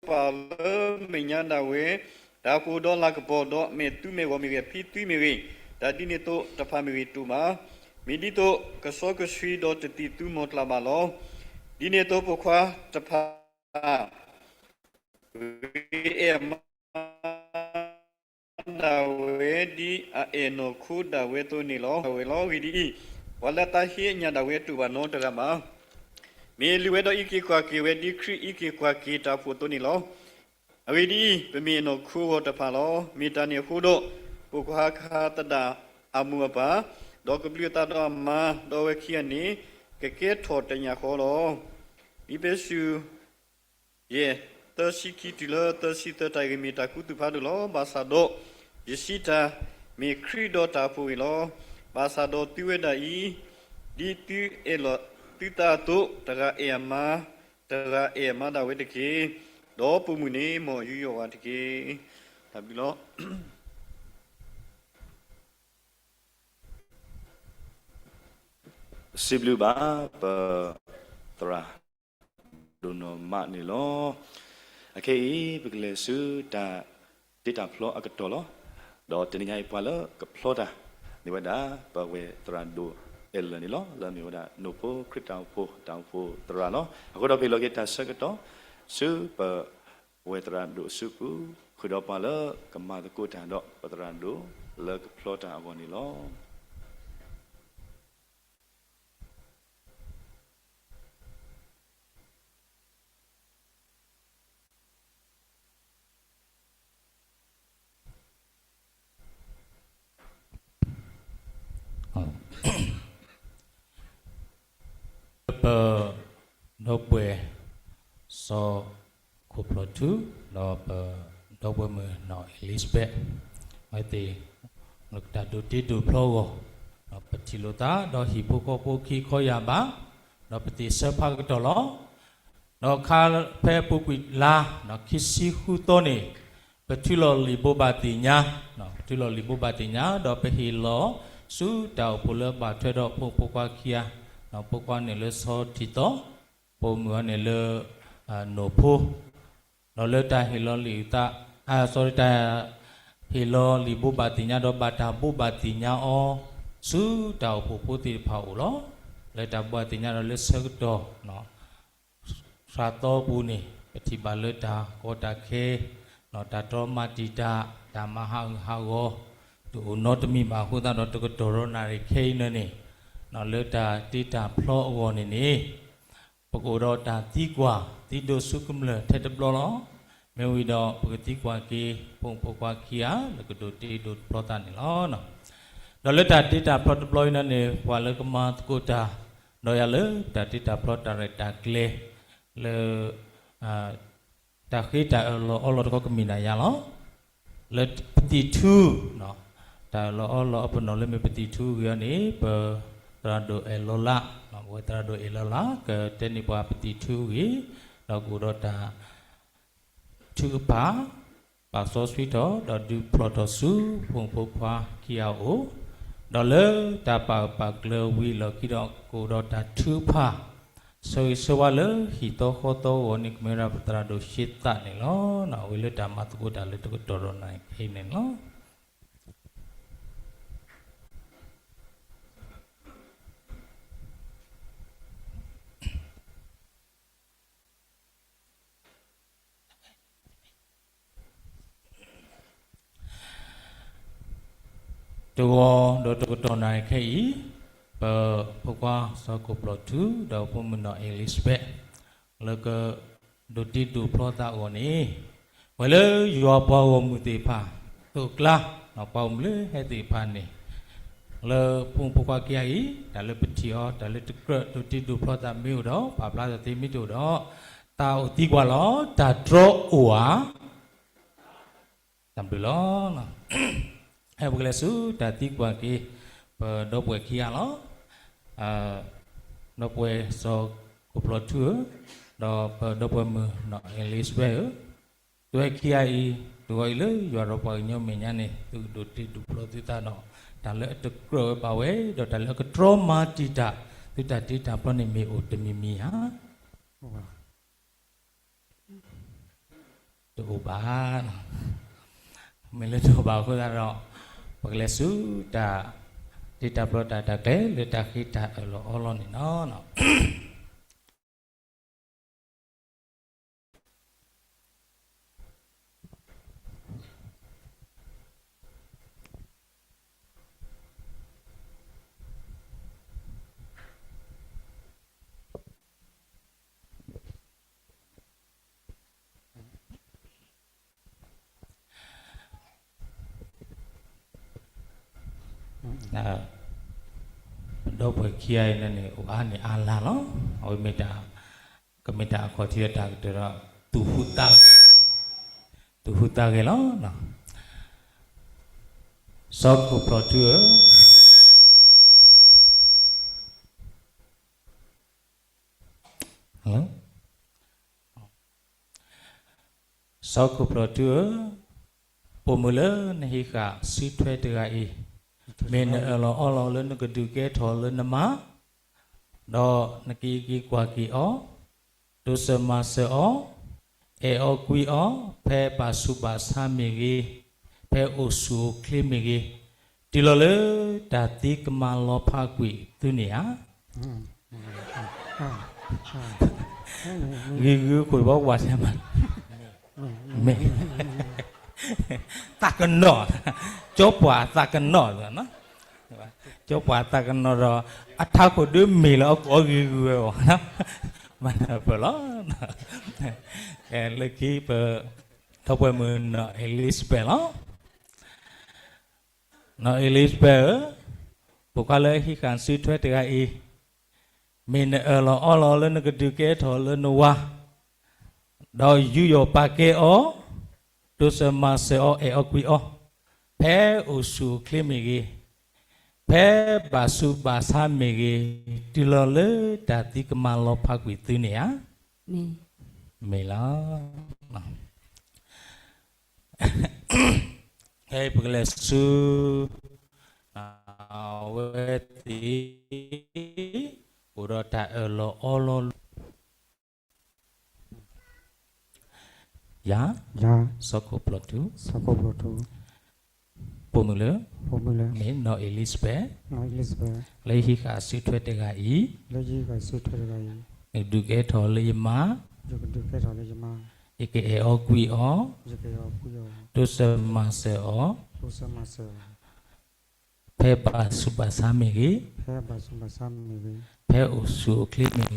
တၢ်လၢအအိၣ်ပာ်လၢမဲာ်ညါဒၣ်ဝဲ, တၢ်အိၣ်ဖှိၣ်ဒီးလၤကပီၤ, ဒီးမဲာ်သူမဲာ်ဂီၤမ့ၢ်ဂ့ၤ, အဖံသွံမ့ၢ်ဂ့ၤ, တၢ်ဒ်န့ၣ်အသိးတဖၣ်မ့ၢ်ဂ့ၤတအိၣ်ဘၣ်. မ့ၢ်ဒ်သိးကစီကဆှံဒီးတသံၣ်သူမီၤကျၢ်ဘၣ်လီၤ. ဒ်န့ၣ်အသိးပိာ်ခွါတဖၣ် ဂ့ၤအဲၣ်မါ ဒၣ်ဝဲဒ်အအဲၣ်နီၢ်ခိဒၣ်ဝဲအသိးန့ၣ်လီၤ. ဒၣ်ဝဲလီၤ. အဂ့ၢ်ဒ်အံၤ, ပှၤလၢအသးဟ့အညၣ်ဒၣ်ဝဲတအိၣ်ဘၣ်နီတဂၤဘၣ်. မ့ၢ်လုၢ်ဝဲဒီးအံးက့ၤကွၢ်က့ၤဝဲဒ်ခရံာ်အံးက့ၤကွၢ်က့ၤတၢ်အိၣ်ဖှိၣ်အသိးန့ၣ်လီၤ. အဂ့ၢ်ဒ်အံၤ, ပမ့ၢ်အနီၢ်ခိအဂီၢ်တဖၣ်လီၤ. မ့ၢ်တၢ်န့ၣ်အဃိဒီး, ပိာ်ခွါကဟးသဒၣ်အမိၢ်အပၢ်, ဒီးကဘျုးအသးဒီးအမါ, ဒီးအဝဲခံဂၤန့ၣ် ကကဲထီၣ်တၢ်ညၣ်ဃီလီၤ. အ့းဖ့းစူး ယဲၢ်, သၢဆံခံတုၤလၢသၢဆံသၢ, တၢ်အံၤမ့ၢ်တၢ်ခူသူၣ်ဖးဒိၣ်လီၤ. ဘၣ်ဆၣ်ဒီးယစံးတၢ်, မ့ၢ်ခရံာ်ဒီးတၢ်အိၣ်ဖှိၣ်အဂ့ၢ်လီၤ. ဘၣ်ဆၣ်ဒီးသုဝဲဒၣ်အံၤ, ဒ်သုအဲၣ်လီၤသုသးအသိး, တဂၤအဲၣ်အမါ, တဂၤအဲၣ်အမါဒၣ်ဝဲတက့ၢ်. ဒီးပိာ်မုၣ်န့ၣ်မ်အယူးယီၣ်ဝဲတက့ၢ်. တၢ်ဘျုးလီၤ. စံးဘျုးဘၣ်ပသရၣ်ဒိၣ်နီၢ်မးန့ၣ်လီၤ. အခဲအံၤ ပကလဲၤဆူတၢ်တ့တၢ်ဖျီအကတီၢ်လီၤ. ဒီးတနံၤညါအံၤပှၤလၢကဖျီတၢ်န့ၣ်ဝဲဒၣ် ပဝဲၢ်သရၣ်ဒိၣ်အဲၣ်လၢၢ်န့ၣ်လီၤ. လၢအမ့ၢ်ဝဲဒၣ် နိၣ်ဖိခရံာ်တၢ်အိၣ်ဖှိၣ် တၢ်အိၣ်ဖှိၣ်သရၣ်လီၤ. အဃိဒီးပဟ့ၣ်လီၤက့ၤတၢ်ဆၢကတီၢ် ဆူပ ပဝဲၢ်သရၣ်ဒိၣ်အစုပူၤ, ဃုာ်ဒီးပှၤလၢကမၤသကိးတၢ်ဒီးပသရၣ်ဒိၣ်လၢကဖျီတၢ်အဂီၢ်န့ၣ်လီၤ. ပ ဒီပုၢ်ဝဲၢ် စီၤခိၣ်ဖျီၣ်ထူ, ဒီးပ ဒီပုၢ်ဝဲၢ်မုၣ်နီၢ် Elizabeth, အဝဲသ့ၣ် လၢတၢ်ဒိးတ့ဒိးဖျီအဂီၢ်, ပထံၣ်လိာ်သးဒီးဟံၣ်ဖိဃီဖိခံခီယၢ်ဘး, ဒီးပသ့ၣ်ဆၢဖးကတီၢ်လီၤ. ဒီးခါဖဲအပူၤကွံာ်လါ ခံဆံဃုသီန့ၣ်, ပထုးလီၤလံာ်ဘိးဘၣ်သ့ၣ်ညါ, ပထုးလီၤလံာ်ဘိးဘၣ်သ့ၣ်ညါ ဒီးပဟ့ၣ်လီၤဆူတၢ်အိၣ်ဖှိၣ်လၢဘၣ်ထွဲဒီးဖိမုၣ်ဖိခွါခံဂၤ, ဖိခွါန့ၣ်လၢစီၤထံၣ်သီ, ပိာ်မုၣ်အီၤန့ၣ်လၢ နိၣ်ဖိ, ဒီးလၢတၢ်ဟ့ၣ်လီၤလံာ်အုၣ်သး, အ sorry, တၢ်ဟ့ၣ်လီၤလံာ်ဘိးဘၣ်သ့ၣ်ညါ ဒီးဘၣ်တၢ်ဘိးဘၣ်သ့ၣ်ညါအီၤ ဆူတၢ်အိၣ်ဖှိၣ်ဖိသ့ၣ်တဖၣ်အအိၣ်လီၤ. လၢတၢ်ဘိးဘၣ်သ့ၣ်ညါဒီးလၢဆၢကတီၢ် စှၤသီပူၤန့ၣ် ပထံၣ်ဘၣ်လၢတၢ်ကီတၢ်ခဲ, တၢ်တြီမၤတံာ်တာ်, တၢ်မၤဟးဂူာ်ဟးဂီၤ, တအိၣ်နီတမံၤဘၣ်အဃိသတးဒီး တကတီၢ်ဒီးနၣ်ရံၣ်ခဲအံၤန့ၣ်န့ၣ်, လၢတၢ်တ့တၢ်ဖျီအဂီၢ်န့ၣ်န့ၣ် ပကအိၣ်ဒီးတၢ်သံကွၢ် သံဒိးဆူကမျၢၢ်ထဲတဘျီလီၤ. မ့ၢ်ဝံၤဒီးပကသံကွၢ်က့ၤ ဖိမုၣ်ဖိခွါခံဂၤ လၢကဒိးတ့ဒိးဖျီသးန့ၣ်လီၤ. ဒီးလၢတၢ်တ့တၢ်ဖျီတဘျီအံၤန့ၣ်န့ၣ် ပှၤလၢကမၤသကိးတၢ် ဒီးယၤလၢတၢ်တ့တၢ်ဖျီတၢ်ရဲၣ်တၢ်ကျဲၤ လၢ တၢ်ဃ့တၢ်အၢၣ်လီၤအီလီၤတခီကမ့ၢ်ဒၣ်ယၤလီၤ. လၢပသံၣ်ထူ, တၢ်အၢၣ်လီၤအီလီၤအပနီၣ်လၢမ့ၢ်ပသံၣ်ထူအဂ့ၢ်အံၤန့ၣ် ပသရၣ်ဒိၣ်အဲၣ်လီၤလး, ပဝဲသရၣ်ဒိၣ်အဲၣ်လီၤလး ကတဲန့ၢ်ပှၤပသံၣ်ထူအဂ့ၢ်, ဒီးကအိၣ်ဒီးတၢ် ထုကဖၣ်, ပာ်စီဆှံထီၣ် ဒီးဒုးဖျီၣ်ထီၣ်ဆူ ဖိမုၣ်ဖိခွါခံဂၤအအိၣ်, ဒီးလၢတၢ်ပာ်ဂၢၢ်ပာ်ကျၢၤဝံၤအလီၢ်ခံဒီး ကအိၣ်ဒီးတၢ်ထုကဖၣ် ဆၢဂ့ၤဆၢဝါလၢဟံၣ်သီဃီသီအဂီၢ်န့ၣ် ကမ့ၢ်ဝဲဒၣ်ပသရၣ်ဒိၣ်ရှ့သးန့ၣ်လီၤ. အဝဲလၢတၢ်မၤသကိးတၢ်လၢတကတီၢ်ဒီးနၣ်ရံၣ်ခဲအံၤန့ၣ်လီၤ. တဂီၤဒီးတကတီၢ်နၣ်ရံၣ်ခဲအံၤ, ပဖိခွါစီၤခိၣ်ဖျီၣ်ထူ ဒီးဖိမုၣ်နီၢ် Elizabeth လၢကဒိးတ့ဒိးဖျီသးအဂီၢ်န့ၣ်, ပှၤလၢယွၤပှၤဂီၢ်မုၢ်သ့ၣ်တဖၣ် သိးကျါ, ပှၤအိၣ်မူလၢဟဲသ့ၣ်တဖၣ်န့ၣ်, လၢဖိမုၣ်ဖိခွါခံဂၤအံၤ တၢ်လၢပထံၣ်အီၤ တၢ်လၢတကြၢးဒိးတ့ဒိးဖျီသးမ့ၢ်အိၣ်ဒီး ပာ်ဖျါသးသ့မ့ၢ်တအိၣ်ဒီး, သးအိၣ်သံကွၢ်လီၤ. တၢ်တြီအိၣ်ဧါ. တၢ်ဘျုးလီၤ. ဟဲပကလဲၤဆူတၢ်သံကွၢ်က့ၤ ပဒီပုၢ်ဝဲၢ်ခံဂၤလီၤ. ဒီပုၢ်ဝဲၢ်စီၤခိၣ်ဖျီၣ်ထူဧၢ, ဒီးပဒီပုၢ်ဝဲၢ်မုၣ်နီၢ် Elizabeth ဧၢ, သုဝဲခံဂၤအံၤ တဂီၤအံၤလၢယွၤဒီးပှၤကညီမဲာ်ညါန့ၣ် သုကဒိးတ့ဒိးဖျီသုသးဒီး တၢ်လၢအတကြၢးဝဲဘၣ်ဝဲ ဒီးတၢ်လၢအကတြီမၤတံာ်တာ် သုတၢ်တ့တၢ်ဖျီန့ၣ်မ့ၢ်အိၣ်တမံၤမံၤဧါ. မ့ၢ်လၢတအိၣ်ဘၣ်, မ့ၢ်လၢတအိၣ်ဘၣ်အဃိသတးဒီး ပကလဲၤဆူတၢ် တၢ်ပျီတၢ် တၢ်ကျဲလၢတၢ်ဃ့တၢ်အၢၣ်လီၤအီလီၤန့ၣ်လီၤ. ပဒီပုၢ်ဝဲၢ်ခံဂၤအံၤန့ၣ် အိၣ်အါန့ၢ်အါလါလီၤ. အဝဲမ့ၢ်တၢ် ကမ့ၢ်တၢ်အခီၣ်ထံးလၢတၢ်ကတၢၢ်ဒီး သူၣ်ဟူးသးဂဲၤလီၤ. စီၤခိၣ်ဖျီၣ်ထူဧၢ, စီၤခိၣ်ဖျီၣ်ထူဧၢ, ပိာ်မုၣ်လၢနဟံးဃာ်စုထွဲတဂၤအံၤ, မ့ၢ်နအၢၣ်လီၤအီလီၤလၢနကဒုးကဲထီၣ်လၢနမါ, ဒီးနကအံးက့ၤကွၢ်က့ၤအီၤ, တိစၢၤမၤစၢၤအီၤ, အဲၣ်အီၤကွံအီၤ, ဖဲဘၣ်ဆူးဘၣ်ဆါမ့ၢ်ဂ့ၤ, ဖဲအိၣ်ဆူၣ်အိၣ်ချ့မ့ၢ်ဂ့ၤ, တုၤလီၤလၢတၢ်သံကမၤလီၤဖးကွံာ်သုန့ၣ်ဧါ. ဂ့ၤဂ့ၤခိၣ်ဘီဝါထဲမး, မ့ၢ် သးကနီၣ်, ကၠီပှၤသးကနီၣ်, ကၠီပှၤသးကနီၣ်ဒီး အထးခိၣ်ဒုးမ့ၢ်လၢအကိးဂ့ၤဂ့ၤဝဲအီၤ, မၤနၢၤပၢၢ်လီၤ. လၢခံပ ဒီပုၢ်ဝဲၢ်မုၣ်နီၢ်အ့လံစဘဲးလီၤ. နီၢ်အ့လံစဘဲးဧၢ, ပိာ်ခွါလၢဟံးဃာ်စုထွဲတဂၤအံၤ, မ့ၢ်နအၢၣ်လီၤအီလီၤလၢနကဒုးကဲထီၣ်လၢနဝၤ, ဒီးယူးယီၣ်ပာ်ကဲအီၤ, တိစၢၤမၤစၢၤအီၤ အဲၣ်အီၤကွံအီၤ, ဖဲအိၣ်ဆူၣ်အိၣ်ချ့မ့ၢ်ဂ့ၤ, ဖဲဘၣ်ဆူးဘၣ်ဆါမ့ၢ်ဂ့ၤ, တုၤလီၤလၢတၢ်သံကမၤလီၤဖးကွံာ်သုန့ၣ်ဧါ. မ့ၢ်လီၤ. ခဲအံၤပကလဲၤဆူ အဝဲသ့ၣ် အိၣ်ဒီးတၢ်အၢၣ်လီၤအီလီၤ ယၤ စီၤခိၣ်ဖျီၣ်ထူ ပိာ်မုၣ်လၢ မ့ၢ်နီၢ်အ့လံစဘဲး လၢယဟံးဃာ်စုထွဲတဂၤအံၤ ယကဒုးကဲထီၣ်လၢယမါ ယကအဲၣ်အီၤကွံအီၤ တိစၢၤမၤစၢၤအီၤ ဖဲဘၣ်ဆူးဘၣ်ဆါမ့ၢ်ဂ့ၤ, ဖဲအိၣ်ဆူၣ်အိၣ်ချ့မ့ၢ်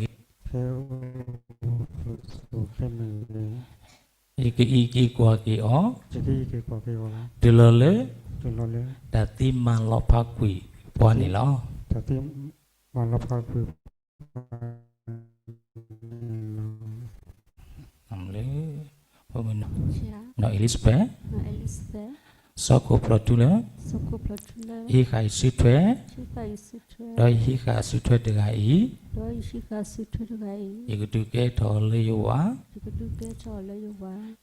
ဂ့ၤ, ယကအံးက့ၤကွၢ်က့ၤအီၤ တုၤလီၤလၢ တၢ်သံမၤလီၤဖးကွံာ်ပှၤန့ၣ်လီၤ. လၢ နီၢ်အ့လံစဘဲး စီၤခိၣ်ဖျီၣ်ထူလၢ ယဟံးဃာ်ယစုထွဲ ဒီးယဟံးဃာ်အစုထွဲတဂၤအံၤ ယကဒုးကဲထီၣ်လၢယဝၤ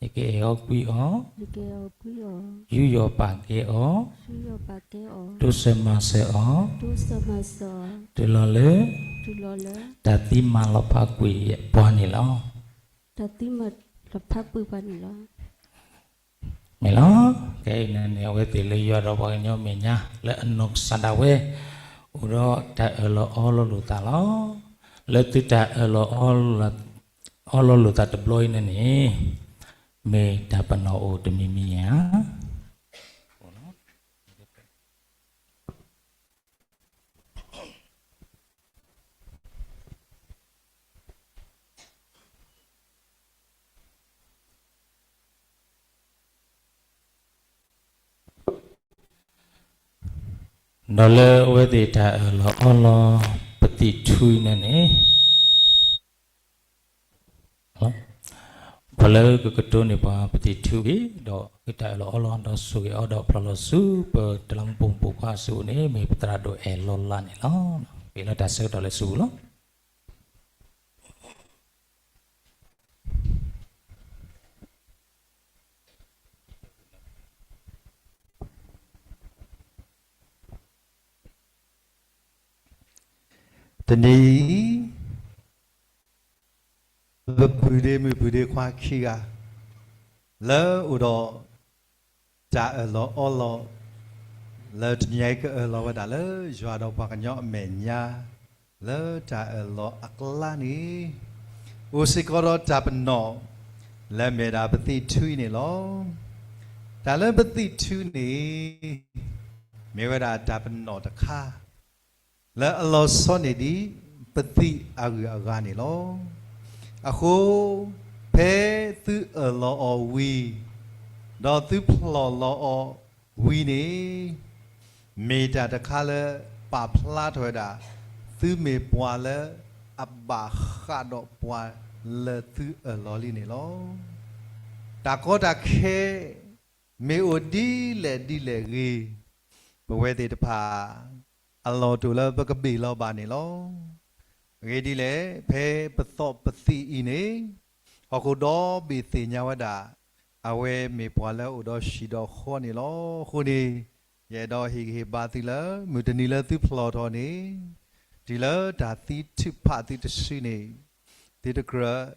ယကအဲၣ်အီၤကွံအီၤ ယူးယီၣ်ပာ်ကဲအီၤ တိစၢၤမၤစၢၤအီၤ တုၤလီၤလၢ တၢ်သံမၤလီၤဖးကွံာ်ပှၤန့ၣ်လီၤ. တၢ်သံမၤလီၤဖးကွံာ်ပှၤန့ၣ်လီၤ. မ့ၢ်လီၤ. ခဲအံၤန့ၣ်န့ၣ် အဝဲသ့ၣ်လၢယွၤဒီးပှၤကညီမဲာ်ညါ လၢအနီၢ်ကစၢ်ဒၣ်ဝဲ အိၣ်ဒီးတၢ်အၢၣ်လီၤအီလီၤလိာ်သးလီၤ. လၢသုတၢ်အၢၣ်လီၤအီလီၤလိာ်သးတဘျီအံၤန့ၣ်န့ၣ် မ့ၢ်တၢ်ပနီၣ်အိၣ်တမံၤမံၤဧါ. ဒီးလၢအဝဲသ့ၣ်တၢ်အၢၣ်လီၤအီလီၤပသံၣ်ထူန့ၣ်န့ၣ် ပှၤလၢကကတိၤန့ၢ်ပှၤပသံၣ်ထူဂ့ၤ ဒီးကတၢ်အၢၣ်လီၤအီလီၤဒီးဆိၣ်ဂ့ၤအီၤဒီးဖျီၣ်လီၤဆူပတလးမူးပိာ်မုၣ်ပိာ်ခွါအစုပူၤန့ၣ် မ့ၢ်ပသရၣ်ဒိၣ်အဲၣ်လီၤလးန့ၣ်လီၤ. ပအ့ၣ်လီၤတၢ်ဆၢကတီၢ်လၢစုပူၤလီၤ. တနံၤအံၤ ပပုၢ်ဒ့မုၣ်ပုၢ်ဒ့ခွါခံဂၤ လၢအိၣ်ဒီး တၢ်အၢၣ်လီၤအီလီၤ လၢတနံၤအံၤကအၢၣ်လီၤဝဲဒၣ်လၢယွၤဒီးပှၤကညီအမဲာ်ညါ လၢတၢ်အၢၣ်လီၤအကျါန့ၣ် အိၣ်စ့ၢ်ကီးဒီးတၢ်ပနီၣ် လၢမ့ၢ်ဒၣ်ပသံၣ်ထူအံၤန့ၣ်လီၤ. တၢ်လၢပသံၣ်ထူန့ၣ် မ့ၢ်ဝဲဒၣ်တၢ်ပနီၣ်တခါ လၢအလီၤဆီန့ၢ်ဒံး ပသံၣ်အဂုၤအဂၤန့ၣ်လီၤ. အဃိ ဖဲသုအၢၣ်လီၤအီၤဝံၤ ဒီးသုဖျိၣ်လီၤအီၤဝံၤန့ၣ် မ့ၢ်တၢ်တခါလၢပာ်ဖျါထီၣ်ဝဲဒၣ် သုမ့ၢ်ပှၤလၢအဘၣ်ဃးဒီးပှၤလၢသုအၢၣ်လီၤလံန့ၣ်လီၤ. တၢ်ကီတၢ်ခဲ မ့ၢ်အိၣ်ဒ်လဲၣ်ဒ်လဲၣ်ဂ့ၤ, ပဝဲသ့ၣ်တဖၣ် အလီၢ်တအိၣ်လၢပကဘ့ၣ်လီၤဘၣ်န့ၣ်လီၤ. အဂ့ၢ်ဒ်လဲၣ်, ဖဲပသီၣ်ပသံၣ်အံၤန့ၣ် ဟီၣ်ခိၣ်ဒီဘ့ၣ်သ့ၣ်ညါဝဲဒၣ် အဝဲမ့ၢ်ပှၤလၢအအိၣ်ဒီးဟံၣ်ဒီးဃီန့ၣ်လီၤ. အဃိန့ၣ် ယအဲၣ်ဒိးဟ့ၣ်ဂံၢ်ဟ့ၣ်ဘါသုလၢ မုၢ်တနံၤလၢသုဖျိၣ်ထီၣ်န့ၣ် တုၤလၢတၢ်သံထုးဖးသုတစုန့ၣ် သုတကြၢး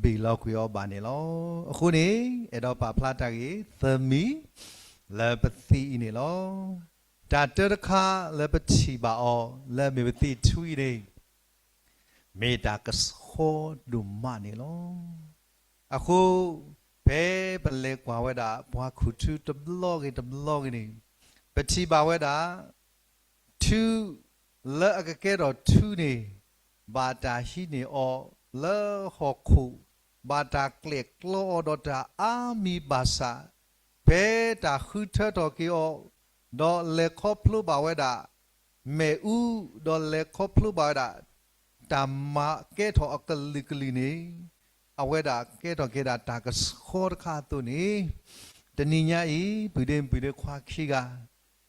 ဘ့ၣ်လီၤကွံာ်အီၤဘၣ်န့ၣ်လီၤ. အဃိန့ၣ် အဲၣ်ဒိးပာ်ဖျါတၢ်ဂ့ၢ်သၢမံၤ လၢပသံၣ်အံၤန့ၣ်လီၤ. တၢ်တၢတခါလၢပထံၣ်ဘၣ်အီၤ လၢမ့ၢ်ပသံၣ်ထူအံၤန့ၣ် မ့ၢ်တၢ်ကဆှီဒိၣ်မးန့ၣ်လီၤ. အဃိ ဖဲပလဲၤကွၢ်ဝဲဒၣ် ပှၤခူၣ်ထူတဘျီဂ့ၤတဘျီဂ့ၤန့ၣ် ပထံၣ်ဘၣ်ဝဲဒၣ် ထူ လၢအကကဲထီၣ်ထူန့ၣ် ဘၣ်တၢ်ဟံးန့ၢ်အီၤလၢဟီၣ်ခိၣ်, ဘၣ်တၢ်ကျဲၣ်ကျီအီၤဒီးတၢ်အါမံၤဘၣ်ဆၣ်, ဖဲတၢ်ဃုထၢထီၣ်က့ၤအီၤ, ဒီးလဲၤခီဖျိဘၣ်ဝဲဒၣ် မ့ၣ်အူ, ဒီးလဲၤခီဖျိဘၣ်ဝဲဒၣ် တၢ်မၤကဲထီၣ်အကလုာ်ကလုာ်န့ၣ် အဝဲဒၣ်ကဲထီၣ်က့ၤဒၣ်တၢ်ကဆှီတခါအသိးန့ၣ်, တနံၤညါအံၤ ပုၢ်ဒ့ပုၢ်ဒ့ခွါခံဂၤ,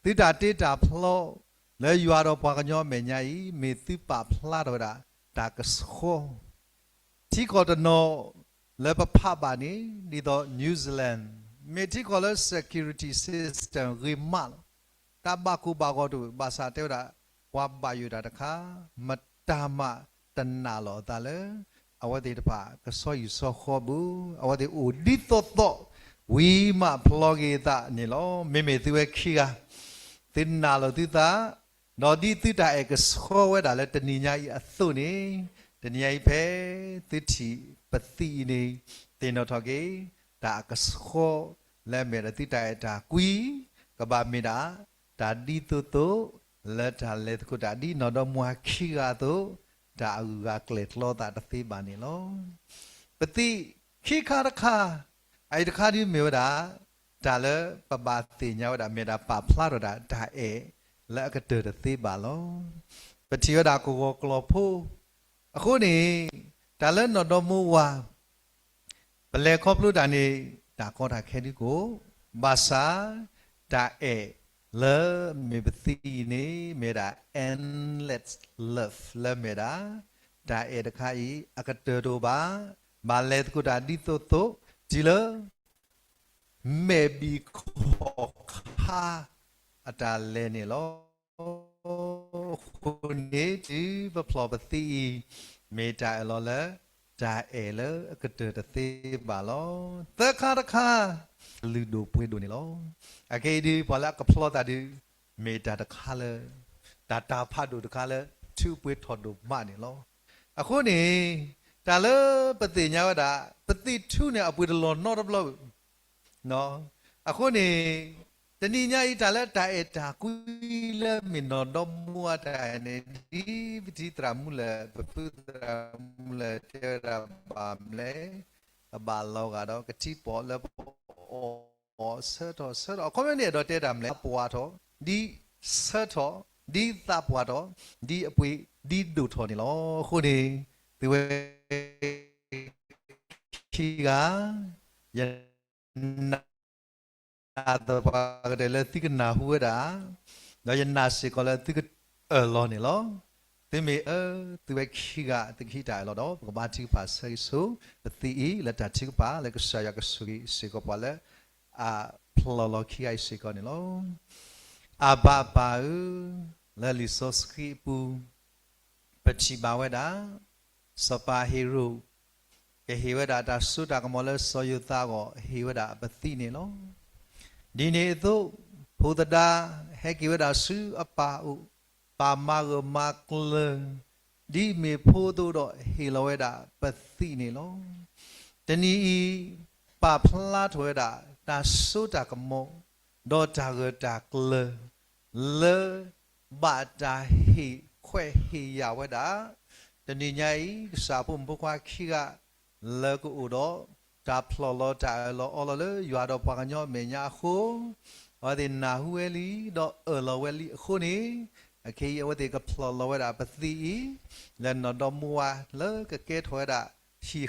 သုတၢ်တ့တၢ်ဖျီ လၢယွၤဒီးပှၤကညီအမဲာ်ညါအံၤ မ့ၢ်သုပာ်ဖျါထီၣ်ဝဲဒၣ် တၢ်ကဆှီ ထံကီၢ်တနီၤလၢပဖးဘၣ်န့ၣ် ဒ်သိး New Zealand မ့ၢ်ထံကီၢ်လၢ security system ဂ့ၤမးလီၤ. တၢ်ဘၣ်ကိၢ်ဘၣ်ဂီၤတအိၣ်, ဘၣ်ဆၣ်တဲဝဲဒၣ် ပှၤဘၣ်ယိၣ်တၢ်တခါ မတၤမးတနာ်လီၤအသးလၢ အဝဲသ့ၣ်တဖၣ်ကဆှီယူၢ်ဆှီဃီဘၣ်, အဝဲသ့ၣ်အိၣ်ဒ်သိးသိး ဝံၤမးဖျီက့ၤအသးန့ၣ်လီၤ. မ့မ့ၢ်သုဝဲခံဂၤ သုနာ်လီၤသုသး ဒီးဒ်သုတၢ်အဲၣ်ကဆှီဝဲဒၣ်လၢတနံၤညါအံၤအသိးန့ၣ်, တနံၤညါအံၤဖဲသုထံၣ်ပသံၣ်အံၤန့ၣ် သ့ၣ်နီၣ်ထီၣ်က့ၤ တၢ်အကဆှီလၢအမ့ၢ်ဒၣ်သုတၢ်အဲၣ်တၢ်ကွံ ကဘၣ်မ့ၢ်ဒၣ် တၢ်ဒ်သိးသိး လၢတၢ်လဲၤသကိးတၢ်ဒ်နီၢ်ဒီမါဝၤခံဂၤအသိး, တၢ်အဂုၤအဂၤကျဲၣ်ကျီသးတသ့ဘၣ်န့ၣ်လီၤ. ပသံၣ်ခံခါတခါ, အအံၤတခါဒ်မ့ၢ်ဝဲဒၣ် တၢ်လၢပဘၣ်သ့ၣ်ညါဝဲဒၣ် မ့ၢ်ဒၣ်ပာ်ဖျါထီၣ်ဒၣ်တၢ်အဲၣ်လၢအကတၢၢ်တသ့ဘၣ်လီၤ. ပထံၣ်ဝဲဒၣ်ကဝီၤကျီၢ်ဖိ, အဃိန့ၣ် တၢ်လၢနီၢ်ဒီမါဝၤ ပလဲၤခီဖျိတၢ်န့ၣ် တၢ်ကီတၢ်ခဲဒ်ကအိၣ်, ဘၣ်ဆၣ် တၢ်အဲၣ်လၢမ့ၢ်ပသံၣ်အံၤန့ၣ် မ့ၢ်ဒၣ် endless love လၢမ့ၢ်ဒၣ် တၢ်အဲၣ်တခါအံၤ အကတၢၢ်တအိၣ်ဘၣ်, ဘၣ်လဲၤသကိးတၢ်ဒ်သိးသိး တုၤလၢ မဲာ်ဘံၣ်ခီၣ်ခါအတၢ်လဲၤန့ၣ်လီၤ. အဃိန့ၣ် တုၤပဖျီၣ်ပသံအံၤ မ့ၢ်တၢ်အၢၣ်လီၤလၢ တၢ်အဲၣ်လၢအကတၢၢ်တသ့ဘၣ်လီၤ. သၢခါတခါ လုၢ်ဒိၣ်ပှ့ၤဒိၣ်န့ၣ်လီၤ. အခဲအံၤဒုး ပှၤလၢအကဖျီသးဒုး မ့ၢ်တၢ်တခါလၢ တၢ်တၢ်ဖးဒိၣ်တခါလၢ ထူပှ့ၤထီၣ်ဒိၣ်မးန့ၣ်လီၤ. အဃိန့ၣ် တၢ်လၢပသ့ၣ်ညါဝဲဒၣ် ပသံၣ်ထူန့ၣ် အပှ့ၤတလီၢ်နီတဘျီဘၣ်. အဃိန့ၣ် တနံၤညါအံၤ တၢ်လၢတၢ်အဲၣ်တၢ်ကွံလၢမ့ၢ်နီၢ်ဒီမါဝၤတၢ်အဲၣ်န့ၣ် ဒ်ပထံၣ်သရၣ်မုၣ်လၢ ပဖုသရၣ်မုၣ်လၢတဲဝဲဒၣ်ဘၣ်မနုၤလဲၣ်, အဘၣ်လီၤဂာ်ဒီးကထံပီၣ်လၢပအီၣ်ဆၢထီၣ်ဆၢထီၣ် အခီပညီန့ၣ် အဲၣ်ဒိးတဲတၢ်မနုၤလဲၣ်, ပှၤထီၣ် ဒ်ဆၢထီၣ် ဒ်သးပှၢ်ထီၣ် ဒ်အပှ့ၤ ဒ်ဒိၣ်ထီၣ်န့ၣ်လီၤ. အဃိန့ၣ် သုဝဲ ခံဂၤ ယနာ်သပှၢ်ကတၢၢ်လၢသုကနၢ်ဟူဝဲဒၣ်, ဒီးယနာ်စ့ၢ်ကီးလၢသုကအၢၣ်လီၤန့ၣ်လီၤ. သုမ့ၢ်အၢ သုဝဲခံဂၤ သုကဟံးတၢ်အၢၣ်လီၤဒီး ပကဘါထုကဖၣ်ဆၢဂ့ၤဆူ ပသံအံၤ လၢတၢ်ထုကဖၣ်လၢကစၢ်ယွၤကဆိၣ်ဂ့ၤစ့ၢ်ကီးပှၤလၢ အဖျီၣ်လီၤခံဂၤအံၤစ့ၢ်ကီးန့ၣ်လီၤ. အဘၣ်ပၢ်ဧၢ, လၢလံာ်စီဆှံအပူၤ ပထံၣ်ဘၣ်ဝဲဒၣ် စီၤပၤဟ့ရိၣ် ကဟ့ၣ်ဝဲဒၣ်တၢ်စိတၢ်ကမီၤလၢစီၤယိၤသးအဂီၢ် ဟ့ၣ်ဝဲဒၣ်အပသံးန့ၣ်လီၤ. ဒ်န့ၣ်အသိး ဖိသဒါဟဲက့ၤဝဲဒၣ်ဆူအပၢ်အအိၣ်, ပၢ်မၤဂၢၢ်မၤကျၢၤ ဒ်မ့ၢ်ဖိအသိးဒီး ဟ့ၣ်လီၤဝဲဒၣ်ပသံးန့ၣ်လီၤ. တနံၤအံၤ ပၢ်ဖျါထီၣ်ဝဲဒၣ်တၢ်စိတၢ်ကမီၤ ဒီးတၢ်ဂၢၢ်တၢ်ကျၢၤ လၢ ဘၣ်တၢ်ဟ့ၣ်ခွဲးဟ့ၣ်ယာ်ဝဲဒၣ်, တနံၤညါအံၤ ကစၢ်ဖိမုၣ်ဖိခွါခံဂၤ လၢကအိၣ်ဒီး တၢ်ဖျီၣ်လီၤတၢ်အၢၣ်လီၤအီလီၤလၢယွၤဒီးပှၤကညီအမဲာ်ညါအဃိ, အဝဲသ့ၣ်နၢ်ဟူဝဲလံ ဒီးအၢၣ်လီၤဝဲလံအဃိန့ၣ်, အခဲအံၤ အဝဲသ့ၣ်ကဖျီၣ်လီၤဝဲဒၣ်ပသံးအံၤ လၢနီၢ်ဒီမါဝၤ လၢကကဲထီၣ်ဝဲဒၣ် ဟံၣ်ဃီ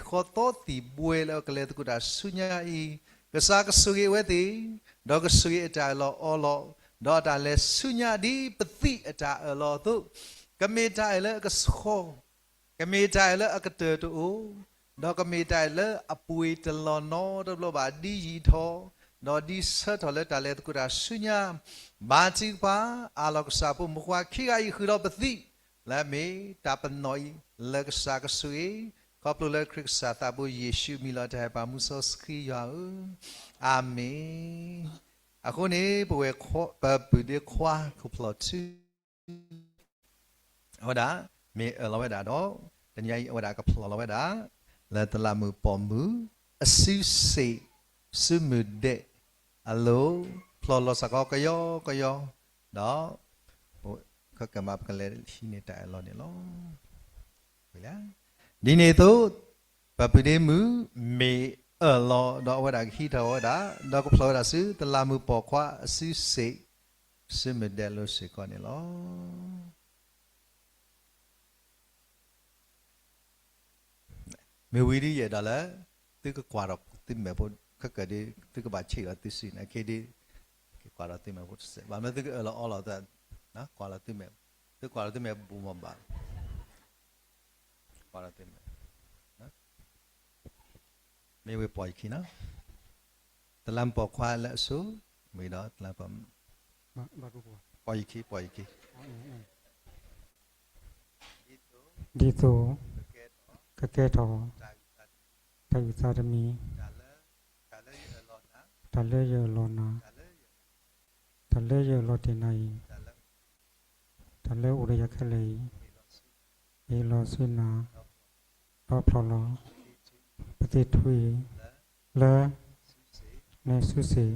သီသံၣ်ဘှဲလၢအကလဲၤသကိးတၢ်ဆူညါအံၤ, ကစၢ်ကဆိၣ်ဂ့ၤအဝဲသ့ၣ်, ဒီးကဆိၣ်ဂ့ၤအတၢ်အၢၣ်လီၤအီလီၤ, ဒီးအတၢ်လဲၤဆူညါဒ်ပသံးအတၢ်အၢၣ်လီၤအသိး, ကမ့ၢ်တၢ်အၢၣ်လၢအကဆှီ, ကမ့ၢ်တၢ်အၢၣ်လၢအကတၢၢ်တအိၣ်, ဒီးကမ့ၢ်တၢ်အၢၣ်လၢအပှ့ၤတလီၢ်နီတဘျီဘၣ် ဒ်ယံာ်ထီၣ်, ဒီးဒ်ဆၢထီၣ်လၢတၢ်လဲၤသကိးတၢ်ဆူညါ, ဘါထုကဖၣ်, အၢၣ်လီၤကစၢ်ဖိမုၣ်ဖိခွါခံဂၤအံၤ ဃုာ်ဒီးပသံး, လၢအမ့ၢ်တၢ်ပနီၣ်အံၤ လၢကစၢ်ကဆိၣ်ဂ့ၤ, ခီဖျိလၢခရံာ်ကစၢ်သးဘိယ့ၣ်ၡူးအမံၤလီၤ တၢ်ဟဲပၢ်မူစီဆှံယွၤဧၢ, အၤမ့ၣ်. အဃိန့ၣ် ပဝဲ ပပုၢ်ဒ့ခွါ ခိၣ်ဖျီၣ်ထူ အဝဲဒၣ် မ့ၢ်အၢၣ်လီၤဝဲဒၣ်ဒီး တနံၤအံၤ အဝဲဒၣ်ကဖျီၣ်လီၤဝဲဒၣ် လၢတလးမုၢ်ပိာ်မုၣ် အစုစ့ၣ် စုမုၢ်ဒဲးအလိၤ ဖျီၣ်လီၤစ့ၢ်ကီးကယီကယီ ဒီး ခဲကမး ပကလဲၤဟံးန့ၢ်တၢ်အၢၣ်လီၤန့ၣ်လီၤ. ဒ်န့ၣ်အသိး ပပုၢ်ဒ့မုၣ် မ့ၢ်အၢၣ်လီၤဒီး အဝဲဒၣ်ကဟံးထီၣ်ဝဲဒၣ် ဒီးကဖျီၣ်ဝဲဒၣ်ဆူ တလးမုၢ်ပိာ်ခွါအစုစ့ၣ် စုမုၢ်ဒဲးအလိၤစ့ၢ်ကီးန့ၣ်လီၤ. မ့ၢ်ဝံၤဒ်ယအဲၣ်ဒိးလၢ သုကကွၢ်ဒီးသုမဲာ်ဖိ ခဲကၢၣ်ဒ် သုကဘၣ်ဆံးဒီးသုစုန့ၣ် အခဲဒ် ကကွၢ်ဒီးသုမဲာ်ဖိတစဲး ဘၣ်မနုၤသုကအၢၣ်လီၤအီလီၤသး ကွၢ်လီၤသုမဲာ် သုကွၢ်လီၤသုမဲာ်ဘူးမးဘၣ် ကွၢ်လီၤသုမဲာ် မ့ၢ်ဝဲပိာ်ယခံနီၤ တလးမုၢ်ပိာ်ခွါလၢအစိၤ မ့ၢ်ဒီးတလးမုၢ်ပိာ် ပိာ်ယခံ ပိာ်ယခံ ဒ်သိး ကကဲထီၣ် တၢ်အုၣ်သးတမံၤ တၢ်လၢယအၢၣ်လီၤနၤ တၢ်လၢယအၢၣ်လီၤတ့ၢ်နၤအံၤ တၢ်လၢယအၢၣ်လီၤတ့ၢ်နၤအံၤ တၢ်လၢအအိၣ်ဒီးယၤခဲလၢာ်အံၤ ဟ့ၣ်လီၤဆူနၤ ဒီးဖျီၣ်လီၤ ပသံးထူအံၤ လၢ နစုစ့ၣ်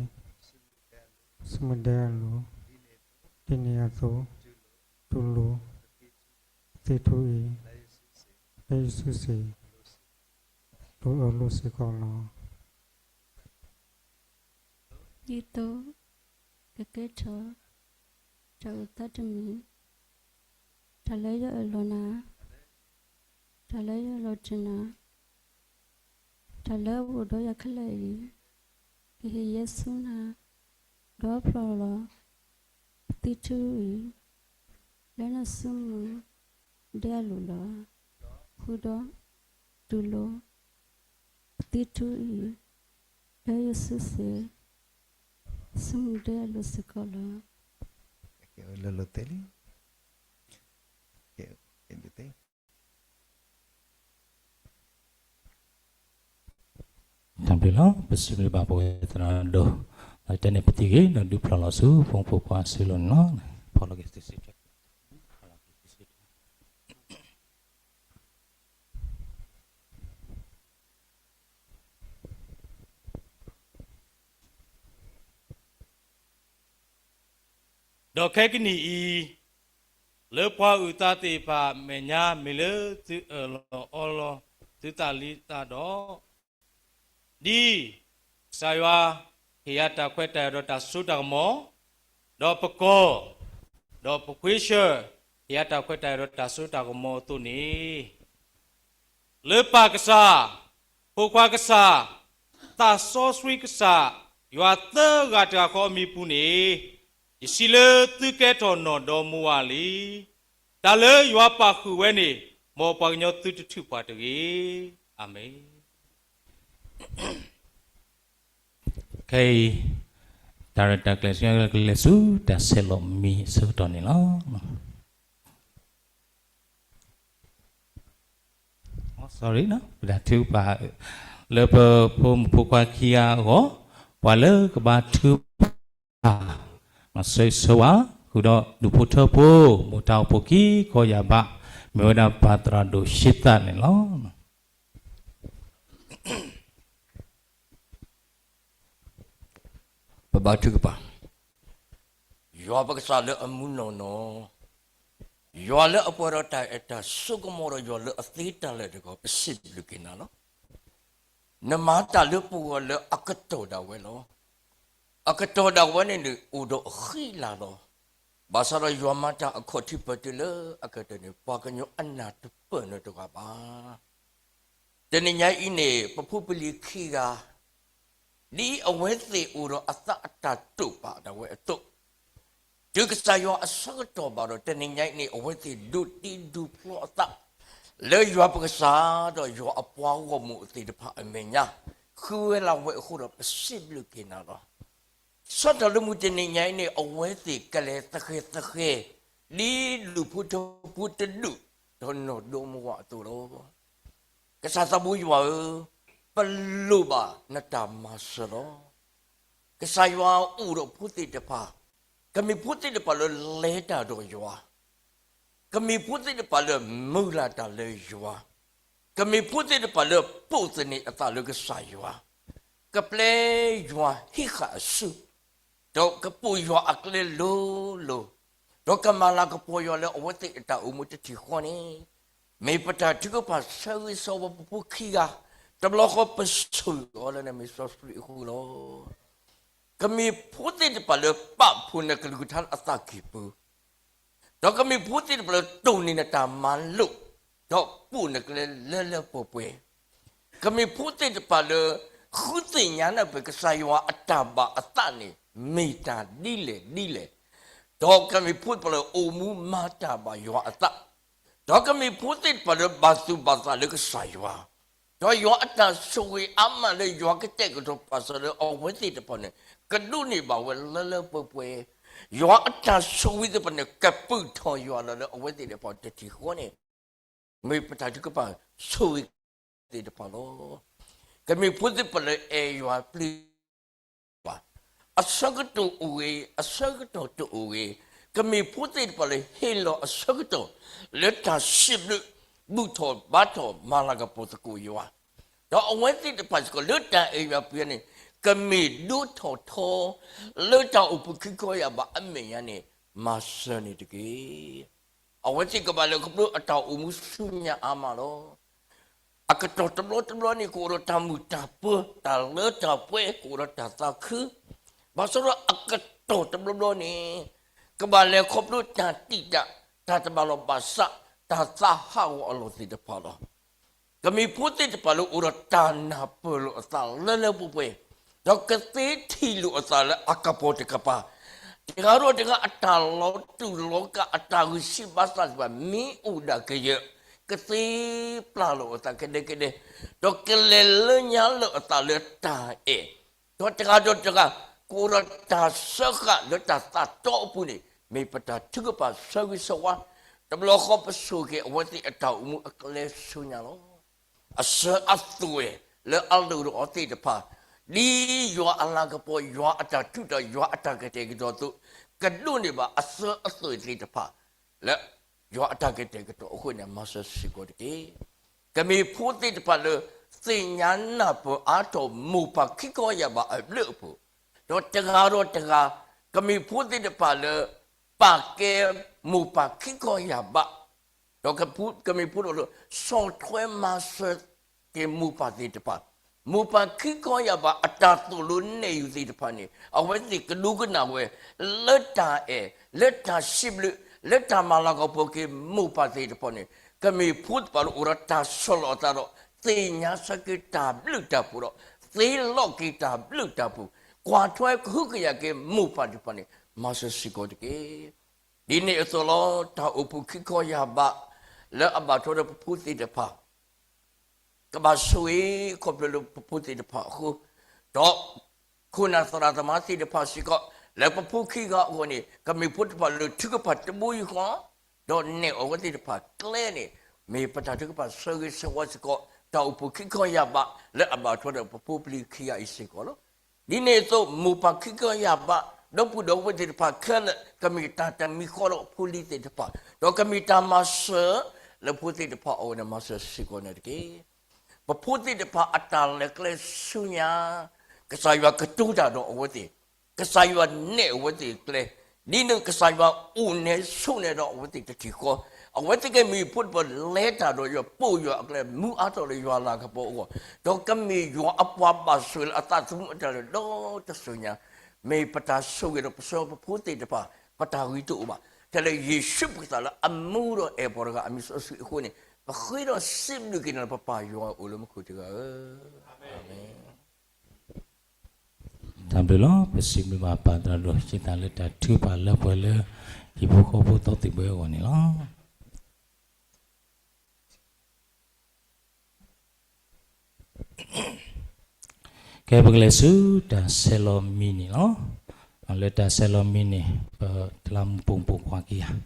စုမုၢ်ဒဲအလိၤ ဒ်န့ၣ်အသိး တူၢ်လိာ် ပသံးထူအံၤ လၢယစုစ့ၣ် လိၤအလိၤစ့ၢ်ကီးလီၤ. ဒ်သိး ကကဲထီၣ် တၢ်အုၣ်သးတမံၤ တၢ်လၢယအၢၣ်လီၤနၤ တၢ်လၢယအၢၣ်လီၤတ့ၢ်နၤ တၢ်လၢအအိၣ်ဒီးယၤခဲလၢာ်အံၤ ကဟ့ၣ်ယဲဆူနၤ ဒီးဖျီၣ်လီၤ ပသံးထူအံၤ လၢနစုမုၢ်ဒဲအလိၤလီၤ. ဃုာ်ဒီး တူၢ်လိာ် ပသံးထူအံၤ လၢယစုစ့ၣ် စုမုၢ်ဒဲအလိၤစ့ၢ်ကီးလီၤ. လၢလိၤသ့လံ တၢ်ဘျုးလီၤ ပစံးဘျုးဘၣ်ပဝဲသရၣ်ဒိၣ် ဒီးတဲန့ၣ်ပသံးဂ့ၤ ဒီးဒုးဖျီၣ်လီၤဆူ ဖိမုၣ်ဖိခွါစုလိၤန့ၣ်လီၤ. ဖီၣ်လီၤက့ၤသုစ့ၢ်ကီး ဒီးခဲကနံၣ်အံၤ လၢပှၤအုၣ်သးသ့ၣ်တဖၣ်အမဲာ်ညါ မ့ၢ်လၢသုအၢၣ်လီၤအီလီၤသုသးလံသးဒီး, ဒ်ကစၢ်ယွၤ ဟ့ၣ်ယၤတၢ်ခွဲးတၢ်ယာ်ဒီးတၢ်စိတၢ်ကမီၤ, ဒီးပကီၢ်, ဒီးပခွ့ဆၢ, ဟ့ၣ်ယၤတၢ်ခွဲးတၢ်ယာ်ဒီးတၢ်စိတၢ်ကမီၤအသိးန့ၣ် လၢပၢ်ကစၢ်, ဖိခွါကစၢ်, သးစီဆှံကစၢ်, ယွၤသၢဂၤတဂၤဃီအမံၤပူၤန့ၣ်, ယစံးလၢသုကဲထီၣ်နီၢ်ဒီမါဝၤလံ. တၢ်လၢယွၤပာ်ဃုာ်ဝဲန့ၣ်, မ်ပှၤကညီသုတထုးဖးတဂ့ၤ. အၤမ့ၣ်. ခဲအံၤ တၢ်ရဲၣ်တၢ်ကျဲၤဆူညါကလဲၤဆူ တၢ်ဆဲးလီၤမံၤအဆၢကတီၢ်န့ၣ်လီၤ. sorry ပတၢ်ထုကဖၣ် လၢပဖိမုၣ်ဖိခွါခံဂၤအဂီၢ်, ပှၤလၢကဘါထုကဖၣ် မၤစၢၤဆိဝဲ ဃုာ်ဒီးဒူၣ်ဖိထၢဖိ မိၢ်တၢ်အိၣ်ဖှိၣ်ခံခီယၢ်ဘး မ့ၢ်ဝဲဒၣ်ပၢ်သရၣ်ဒိၣ်ဆံသးန့ၣ်လီၤ. ပဘါထုကဖၣ်. ယွၤပကစၢ်လၢအမူနီၢ်နီၢ်, ယွၤလၢအပှဲၤဒီးတၢ်အဲၣ်တၢ်ဆိကမိၣ်ဒီးယွၤလၢအသ့တၢ်လၢာ်တဂၤ ပစံးဘျုးက့ၤနၤလီၤ. နမၤတၢ်လၢပဂီၢ်လၢအကတီၢ်ဒၣ်ဝဲလီၤ. အကတီၢ်ဒၣ်ဝဲန့ၣ်န့ၣ် အိၣ်ဒီးအဃံအလၤလီၤ. ဘၣ်ဆၣ်ဒီးယွၤမၤတၢ်အခီၣ်ထံးပတုာ်လၢအကတၢၢ်န့ၣ် ပှၤကညီအနၢ်တပၢၢ်နတဂၤဘၣ်. တနံၤညါအံၤန့ၣ် ပဖိပလံၤခံဂၤ ဒ်အဝဲသ့ၣ်အိၣ်ဒီးအသးအတၢ်တိာ်ပာ်ဒၣ်ဝဲအသိး, တုၤကစၢ်ယွၤအဆၢကတီၢ်ဘၣ်ဒီး တနံၤညါအံၤန့ၣ် အဝဲသ့ၣ်ဒိးတံၢ်ဒိးဖျီအသး လၢယွၤပကစၢ်ဒီးယွၤအပှၤဂီၢ်မုၢ်အသ့ၣ်တဖၣ်အမဲာ်ညါ ဃုဝဲလၢဝဲအဃိဒီး ပစံးဘျုးက့ၤနၤလီၤ. ဆီတၢ်လၢမုၢ်တနံၤညါအံၤန့ၣ် အဝဲသ့ၣ်ကလဲၤသဃဲၤသဃဲၤ ဒ်ဒူၣ်ဖိထၢဖိတဒူၣ် ဒီးနီၢ်ဒိမါဝၤအသိးလီၤ. ကစၢ်သးဘိယွၤဧၢ, ပလိၣ်ဘၣ်နတၢ်မၤစၢၤလီၤ. ကစၢ်ယွၤအိၣ်ဒီးဖိသ့ၣ်တဖၣ်, ကမ့ၢ်ဖိသ့ၣ်တဖၣ်လၢလဲၤတၢ်ဒီးယွၤ, ကမ့ၢ်ဖိသ့ၣ်တဖၣ်လၢမုၢ်လၢ်တၢ်လၢယွၤ, ကမ့ၢ်ဖိသ့ၣ်တဖၣ်လၢပိာ်သန့ၤအသးလၢကစၢ်ယွၤ, ကပျဲယွၤဟံးဃာ်အစု ဒီးကပိာ်ယွၤအကျဲလိၤလိၤ, ဒီးကမၤလၤကပီၤယွၤလၢအဝဲသ့ၣ်အတၢ်အိၣ်မူတထံၣ်ဃီန့ၣ်, မ့ၢ်ပတၢ်ထုကဖၣ်ဆၢဂ့ၤဆၢဝါပဖိခံဂၤ, တဘျီဃီပဆိၣ်ဂ့ၤအီၤလၢနမ့ၢ်စီဆှံအဃိလီၤ. ကမ့ၢ်ဖိသ့ၣ်တဖၣ်လၢပာ်ဖှိၣ်နကလုၢ်ကထါလၢအသးကံၢ်ပူၤ ဒီးကမ့ၢ်ဖိသ့ၣ်တဖၣ်လၢတိၢ်န့ၢ်နတၢ်မၤလိာ်, ဒီးပိာ်နကျဲလၢလၢပှဲၤပှဲၤ, ကမ့ၢ်ဖိသ့ၣ်တဖၣ်လၢ ဃုသ့ၣ်ညါနၢ်ပၢၢ်ကစၢ်ယွၤအတၢ်ဘၣ်အသးန့ၣ် မ့ၢ်တၢ်ဒ်လဲၣ်ဒ်လဲၣ်, ဒီးကမ့ၢ်ဖိသ့ၣ်တဖၣ်လၢအိၣ်မူမၤတၢ်ဘၣ်ယွၤအသး, ဒီးကမ့ၢ်ဖိသ့ၣ်တဖၣ်လၢဘၣ်သူၣ်ဘၣ်သးလၢကစၢ်ယွၤ, ဒီးယွၤအတၢ်ဆိၣ်ဂ့ၤအါမးလၢယွၤကတဲာ်ကတီၤပာ်စၢၤလၢအဝဲသ့ၣ်တဖၣ်န့ၣ် ကဒိးန့ၢ်ဘၣ်ဝဲလၢလၢပှဲၤပှဲၤ, ယွၤအတၢ်ဆိၣ်ဂ့ၤသ့ၣ်တဖၣ်န့ၣ် ကပုာ်ထီၣ်ယွၤလီၤလၢအဝဲသ့ၣ်တဖၣ်တထံၣ်ဃီန့ၣ်, မ့ၢ်ပတၢ်ထုကဖၣ်ဆိၣ်ဂ့ၤသ့ၣ်တဖၣ်လီၤ. ကမ့ၢ်ဖိသ့ၣ်တဖၣ်လၢအဲၣ်ယွၤပျံၤယွၤ အဆၢကတီၢ်အိၣ်ဂ့ၤ, အဆၢကတီၢ်တအိၣ်ဂ့ၤ, ကမ့ၢ်ဖိသ့ၣ်တဖၣ်လၢဟ့ၣ်လီၤအဆၢကတီၢ် လၢတၢ်စံးဘျုး ဘူၣ်ထီၣ်ဘါထီၣ်မၤလၤကပီၤသကိးယွၤ, ဒီးအဝဲသ့ၣ်တဖၣ်စ့ၢ်ကီးလၢတၢ်အဲၣ်ယွၤပျံၤန့ၣ် ကမ့ၢ်ဒိၣ်ထီၣ်ထီ လၢတၢ်အိၣ်ဖှိၣ်ခံခီယၢ်ဘးအမဲာ်ညါန့ၣ် မၤစၢၤန့ၣ်တက့ၢ်. အဝဲသ့ၣ်ကဘၣ်လဲၤခီဖျိအတၢ်အိၣ်မူဆူညါအါမးလီၤ. အကတီၢ်တဘျီတဘျီန့ၣ် ကအိၣ်ဒီးတၢ်မုာ်တၢ်ပၢၤ, တၢ်လၢတၢ်ပှဲၤ, ကအိၣ်ဒီးတၢ်သးခု, ဘၣ်ဆၣ်ဒီးအကတီၢ်တဘျီဘျီန့ၣ် ကဘၣ်လဲၤခီဖျိတၢ်တံာ်တာ်, တၢ်တဘၣ်လီၢ်ဘၣ်စး, တၢ်သးဟးဂီၤအလီၢ်သ့ၣ်တဖၣ်လီၤ. ကမ့ၢ်ဖိသ့ၣ်တဖၣ်လၢအိၣ်ဒီးတၢ်နၢ်ပၢၢ်လိာ်အသးလၢလၢပှဲၤပှဲၤ, ဒီးကသ့ထံၣ်လိာ်အသးလၢအကပီၤတကပၤ, တဂၤဒီးတဂၤအတၢ်လီၤတူာ်လီၤကာ် အတၢ်ဂံၢ်စၢ်ဘါစၢ်သ့ၣ်တဖၣ် မ့ၢ်အိၣ်ဒၣ်ကယၢၤ, ကသ့ပျၢ်လိာ်အသးကဒဲကဒဲ, ဒီးကလဲၤလၢညါလၢာ်အသးလၢတၢ်အဲၣ်, ဒီးတဂၤဒီးတဂၤ ကအိၣ်ဒီးတၢ်စၢဃာ်လၢတၢ်သးတီအပူၤန့ၣ် မ့ၢ်ပတၢ်ထုကဖၣ်ဆၢဂ့ၤဆၢဝါ, တဘျီဃီပဆိၣ်ဂ့ၤအဝဲသ့ၣ်အတၢ်အိၣ်မူအကျဲဆူညါလီၤ. အစၢၤအသွဲၣ်လၢအလိၣ်ဒီးအီၤသ့ၣ်တဖၣ်, ဒ်ယွၤအလၤကပီၤ, ယွၤအတၢ်ထူးတၢ်, ယွၤအတၢ်ကတဲာ်ကတီၤအသိး, ကဒိးန့ၢ်ဘၣ်အစၢၤအသွဲၣ်သ့ၣ်တဖၣ် လၢယွၤအတၢ်ကတဲာ်ကတီၤအဃိန့ၣ် မၤစၢၤစ့ၢ်ကီးတက့ၢ်. ကမ့ၢ်ဖိသ့ၣ်တဖၣ်လၢ သ့ၣ်ညါနၢ်ပၢၢ်အါထီၣ်မိၢ်ပၢ်ခံခီယၢ်ဘးအဘျုးအဖှိၣ်, ဒီးတဂၤဒီးတဂၤ ကမ့ၢ်ဖိသ့ၣ်တဖၣ်လၢ ပာ်ကဲမိၢ်ပၢ်ခံခီယၢ်ဘး ဒီးကမ့ၢ်ဖိတဖၣ်လၢ ဆီၣ်ထွဲမၤစၢၤက့ၤမိၢ်ပၢ်သ့ၣ်တဖၣ်, မိၢ်ပၢ်ခံခီယၢ်ဘးအတၢ်သိၣ်လိနဲၣ်ယုာ်သ့ၣ်တဖၣ်န့ၣ် အဝဲသ့ၣ်ကဒိကနၣ်ဝဲ လၢတၢ်အဲၣ်, လၢတၢ်စံးဘျုး, လၢတၢ်မၤလၤကပီၤက့ၤမိၢ်ပၢ်သ့ၣ်တဖၣ်န့ၣ် ကမ့ၢ်ဖိသ့ၣ်တဖၣ်လၢအိၣ်ဒီးတၢ်ဆီၣ်လီၤအသးဒီး သ့ၣ်ညါဆၢက့ၤတၢ်ဘျုးတၢ်ဖှိၣ်ဒီး သ့လီၤက့ၤတၢ်ဘျုးတၢ်ဖှိၣ်, ကွၢ်ထွဲကဟုကယာ်က့ၤမိၢ်ပၢ်သ့ၣ်တဖၣ်န့ၣ် မၤစၢၤစ့ၢ်ကီးတက့ၢ်. ဒ်န့ၣ်အသိးလီၤ တၢ်အိၣ်ဖှိၣ်ခံခီယၢ်ဘး လၢအဘၣ်ထွဲဒီးပဖိသ့ၣ်တဖၣ် ကဘၣ်ဆိၣ်ဂ့ၤခီဖျိလၢပဖိသ့ၣ်တဖၣ်အဃိ, ဒီးခိၣ်နၢ်သရၣ်သမါသ့ၣ်တဖၣ်စ့ၢ်ကီး လၢပဖိခံဂၤအဂီၢ်န့ၣ် ကမ့ၢ်ဖိတဖၣ်လၢထုကဖၣ်တဘိယူၢ်ဃီ, ဒီးနဲၣ်အီၤဝဲသ့ၣ်တဖၣ်ကျဲန့ၣ် မ့ၢ်ပတၢ်ထုကဖၣ်ဆၢဂ့ၤဆၢဝါစ့ၢ်ကီး တၢ်အိၣ်ဖှိၣ်ခံကီၢ်ယာ်ဘး လၢအဘၣ်ထွဲဒီးပဖိပလံၤခံဂၤအံၤစ့ၢ်ကီးလီၤ. ဒ်န့ၣ်အသိး မိၢ်ပၢ်ခံကီၢ်ယာ်ဘး ဒီပုၢ်ဒီဝဲၢ်သ့ၣ်တဖၣ်ခဲလၢာ် ကမ့ၢ်တၢ်တမံၤဃီဒီးဖိလံၤသ့ၣ်တဖၣ်, ဒီးကမ့ၢ်တၢ်မၤစၢၤ လၢဖိသ့ၣ်တဖၣ်အအိၣ်န့ၣ် မၤစၢၤစ့ၢ်ကီးန့ၣ်တက့ၢ်. ပဖိသ့ၣ်တဖၣ်အတၢ်လဲၤကျဲဆူညါ ကစၢ်ယွၤကတိၤတၢ်ဒီးအဝဲသ့ၣ်, ကစၢ်ယွၤနဲၣ်အဝဲသ့ၣ်ကျဲ, ဒ်န့ၣ်ကစၢ်ယွၤအိၣ်နဲဆိးနဲဒီးအဝဲသ့ၣ်တထံၣ်ဃီ, အဝဲသ့ၣ်ကမ့ၢ်ဖိတဖၣ်လဲၤတၢ်ဒီးယွၤ ပိာ်ယွၤအကျဲ မူအါထီၣ်လၢယွၤလၤကပီၤအဂီၢ်, ဒီးကမ့ၢ်ယွၤအပှၤဘၣ်ဆိၣ်ဂ့ၤလၢအသးသမူအတၢ်လၢာ်ဒီတစိၤညါ, မ့ၢ်ပတၢ်ဆိၣ်ဂ့ၤဒီးပဆၢပဖိသ့ၣ်တဖၣ် ပတၢ်ဂ့ၤတအိၣ်ဘၣ်. ထဲလၢယ့ၣ်ၡူးပကစၢ်လၢအမူဒီးအဲၣ်ပှၤတဂၤအမံၤစီဆှံအဃိန့ၣ် ပဃ့ဒီးစံးဘျုးက့ၤနၤလၢပပၢ်ယွၤအအိၣ်လၢမူခိၣ်တဂၤဧၢ, အၤမ့ၣ်. တၢ်ဘျုးလီၤ. ပစံးဘျုးဘၣ်ပၢ်သရၣ်ဒိၣ် စံးသးလၢတၢ်ထုကဖၣ်လၢပှဲၤလၢ ဟံၣ်ဖိဃီဖိသီသ့ၣ်ဘှဲအဂီၢ်န့ၣ်လီၤ. ကဲ ပကလဲၤဆူတၢ်ဆဲးလီၤမံၤန့ၣ်လီၤ. လၢတၢ်ဆဲးလီၤမံၤန့ၣ် ပတလးမူးပိာ်မုၣ်ပိာ်ခွါခံဂၤ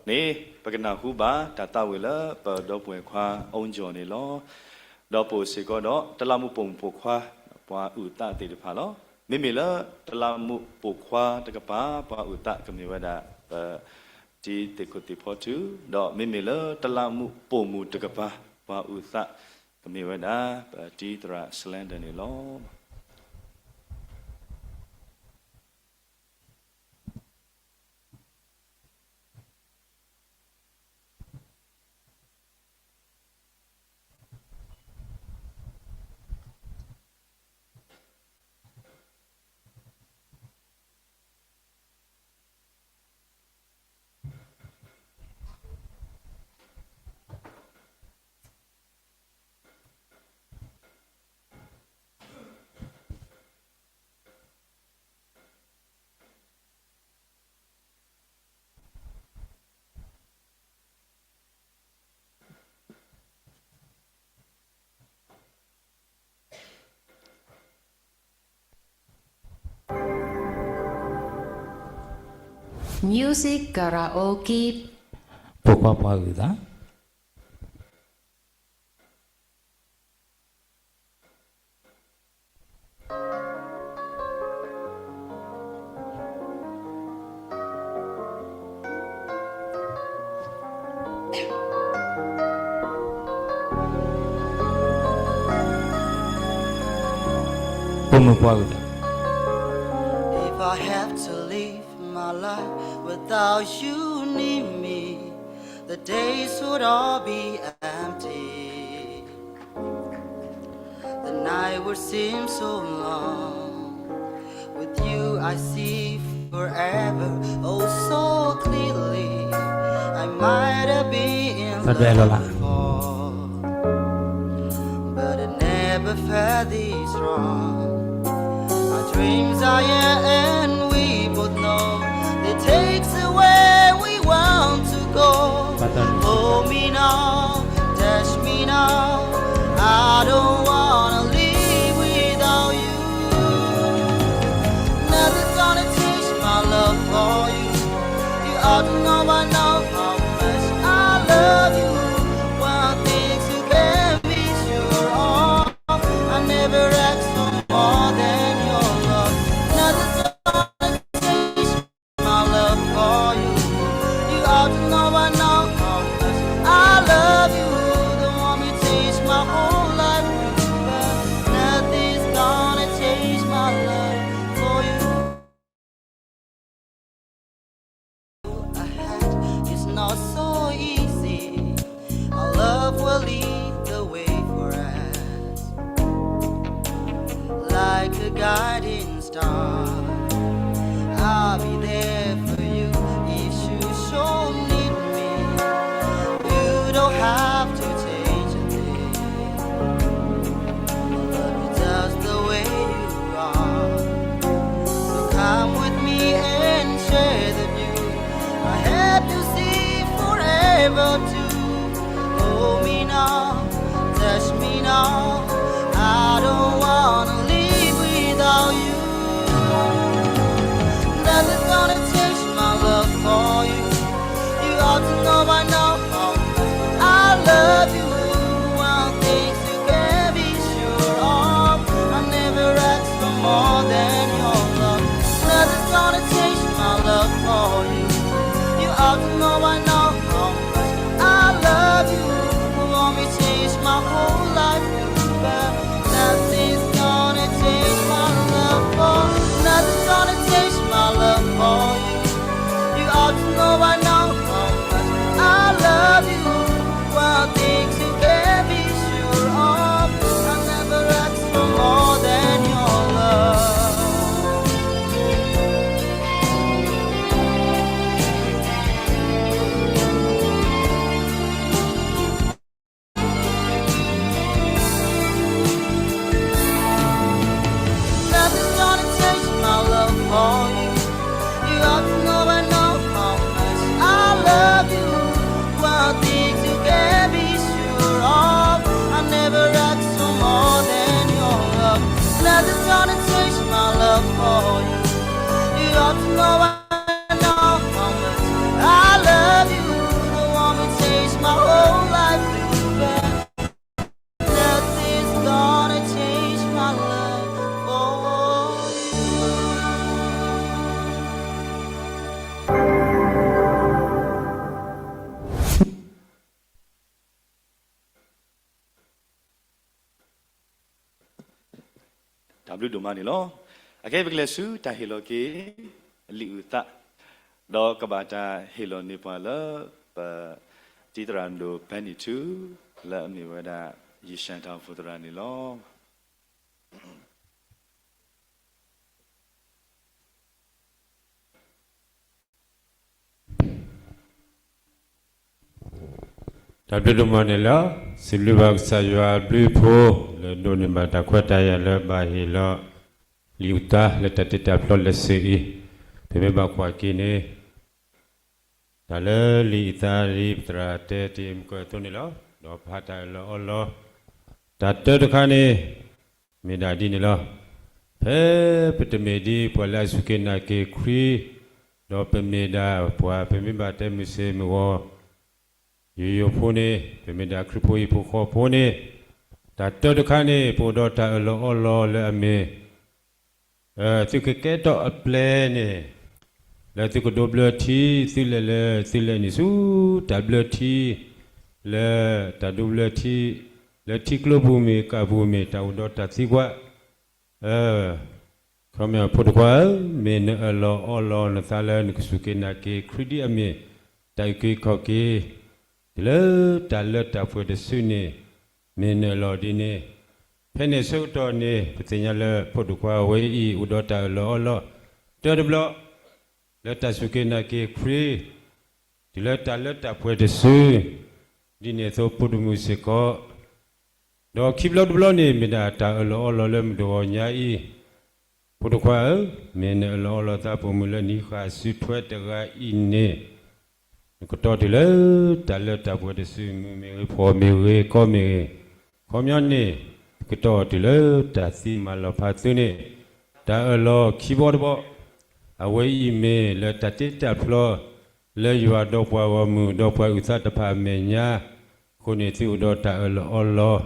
န့ၣ် ပကနၢ်ဟူဘၣ်တၢ်သးဝံၣ်လၢပဒီပုၢ်ဝဲၢ်ခွါအူကၠီၣ်န့ၣ်လီၤ. ဒီးပအိၣ်စ့ၢ်ကီးဒီး တလးမူးပိာ်မုၣ်ပိာ်ခွါ ပှၤအုၣ်သးသ့ၣ်တဖၣ်လီၤ. မ့မ့ၢ်လၢတလးမူးပိာ်ခွါတကပၤ ပှၤအုၣ်သးကမ့ၢ်ဝဲဒၣ် ပတံၤသ့ၣ်ခိၣ်သ့ၣ်ဖီထု, ဒီးမ့မ့ၢ်လၢတလးမူးပိာ်မုၣ်တကပၤ ပှၤအုၣ်သး ကမ့ၢ်ဝဲဒၣ် ပတံၤသရၣ် Slender န့ၣ်လီၤ. Music Karaoke ပိာ်ခွါပှၤအုၣ်သး. ပိာ်မုၣ်ပှၤအုၣ်သး. If I have to live my life without you near me, the days would all be empty. The night would seem so long. With you I see forever, oh so clearly. I might have been in love before, but I never felt this wrong. Our dreams are here and we both know they takes away we want to go. Hold me now, touch me now. I don't wanna live without you. Nothing's gonna change my love for you. You ought to know by now how much I love you. One thing you can be sure of, I never ask for more than your love. Nothing's gonna change my love for you. You ought to know by now how much I love you. Don't want me to change my whole life through, but nothing's gonna change my love for you. Ahead, it's not so easy. Our love will lead the way for us. Like a guiding star, I'll be there for you if you should need me. You don't have to change a thing. I love you just the way you are. So come with me and share the view. I help you see forever too. Hold me now, touch me now. I don't wanna live without you. gonna change my love for you. You ought to know by now how much I love you. One thing you can be sure of, I never ask for more than your love. Nothing's gonna change my love for you. You ought to know by now how much I love you. You want me to change my whole life, but nothing's gonna change my love for, nothing's gonna change my love for you. You ought to know by now how much I love you. One thing you can be sure of, I never ask for more than your love. Nothing's gonna change my love for you. You ought to know by now how much I love you. One thing you can be sure of, I never ask for more than your love. Nothing's gonna change my love for you. You ought to know by now how much I love you. You want me to change my whole life, but nothing's gonna change my love for you. တၢ်ဘျုးဒိၣ်မးန့ၣ်လီၤ. အခဲအံၤပကလဲၤဆူတၢ်ဟ့ၣ်လီၤက့ၤ လံာ်အုၣ်သး, ဒီးကဘၣ်တၢ်ဟ့ၣ်လီၤန့ၢ်ပှၤလၢ ပတံၤသရၣ်ဒိၣ် ဘဲနံၣ်ထူ လၢအမ့ၢ်ဝဲဒၣ် ယၡါယၤတၢ်အိၣ်ဖှိၣ်သရၣ်န့ၣ်လီၤ. တၢ်ဘျုးဒိၣ်မးန့ၣ်လီၤ. စံးဘျုးဘၣ်ကစၢ်ယွၤအဘျုးအဖှိၣ် လၢဒိးန့ၢ်ဘၣ်တၢ်ခွဲးတၢ်ယာ်လၢဘၣ်ဟ့ၣ်လီၤ လံာ်အုၣ်သးလၢတၢ်တ့တၢ်ဖျီလၢစ့ၢ်အံၤ, ပမ့ၢ်ဘၣ်ကွၢ်က့ၤန့ၣ် တၢ်လၢလံာ်အုၣ်သးဒ် ပသရၣ်တဲတ့ၢ်မုၢ်ကၢၢ်အသိးန့ၣ်လီၤ. ဒီးပဟးတၢ်အၢၣ်လီၤအီလီၤ တၢ်တၢတခါန့ၣ် မ့ၢ်ဒၣ်ဒ်န့ၣ်လီၤ. ဖဲပတမ့ၢ်ဒ်ပှၤလၢအစူၢ်က့ၤနာ်က့ၤခရံာ်, ဒီးပမ့ၢ်ဒၣ်ပှၤ ပမ့ၢ်ဘၣ်တဲမုၢ်ဆ့ၣ်မုၢ်ဂီၤ ယိယိဖိန့ၣ်, ပမ့ၢ်ဒၣ်ခရံာ်ဖိဟံၣ်ဖိဃီဖိန့ၣ်, တၢ်တၢတခါန့ၣ် ပအိၣ်ဒီးတၢ်အၢၣ်လီၤအီလီၤလၢအမ့ၢ် သုကကဲထီၣ်အပျဲၢ်န့ၣ် လၢသုကဒိးဘျၢထံ, သုလဲၤလၢ သုလဲၤနုာ်ဆူတၢ်ဘျၢထံ လၢတၢ်ဒိးဘျၢထံ လၢထံကျိပူၤမ့ၢ်ကးပူၤမ့ၢ် တၢ်အိၣ်ဒီးတၢ်သံကွၢ်, ခီမ့ၢ်ဖိတခွါဧၢ, မ့ၢ်နအၢၣ်လီၤအီလီၤနသးလၢနကစူၢ်က့ၤနာ်က့ၤခရံာ်ဒ်အမ့ၢ် တၢ်အုၣ်က့ၤခီၣ်က့ၤ တုၤလၢတၢ်လၢတၢ်ပှဲၤတစုန့ၣ် မ့ၢ်နအၢၣ်လီၤဒ်န့ၣ်, ဖဲန့ၣ်ဆၢကတီၢ်န့ၣ် ပသ့ၣ်ညါလၢဖိတခွါဝဲအံၤ အိၣ်ဒီးတၢ်အၢၣ်လီၤအီလီၤ တၢတဘျီ လၢတၢ်စူၢ်က့ၤနာ်က့ၤခရံာ် တုၤလၢတၢ်လၢတၢ်ပှဲၤတစု ဒ်န့ၣ်အသိးဖိတမုၢ်စ့ၢ်ကီး, ဒီးခံဘျီတဘျီန့ၣ် မ့ၢ်ဒၣ်တၢ်အၢၣ်လီၤအီလီၤလၢမုၢ်တဂီၤညါအံၤ, ဖိတခွါဧၢ, မ့ၢ်နအၢၣ်လီၤအီလီၤသးပိာ်မုၣ်လၢနံၤဃၣ်စုထွဲတဂၤအံၤန့ၣ် နကတီၢ်တုၤလၢတၢ်လၢတၢ်ပှဲၤတစု မုၢ်မ့ၢ်ဂ့ၤ ဖှီၣ်မ့ၢ်ဂ့ၤ ကီမ့ၢ်ဂ့ၤ, ခီပညီန့ၣ် ကတီၢ်တုၤလၢတၢ်သံမၤလီၤဖးသုန့ၣ်, တၢ်အၢၣ်လီၤခံဘီတဘီ, အဝဲအံၤမ့ၢ်လၢတၢ်တ့တၢ်ဖျီ လၢယွၤဒီးပှၤဂီၢ်မုၢ်ဒီးပှၤအုၣ်သးတဖၣ်အမဲာ်ညါ, အဃိန့ၣ်သုအိၣ်ဒီးတၢ်အၢၣ်လီၤ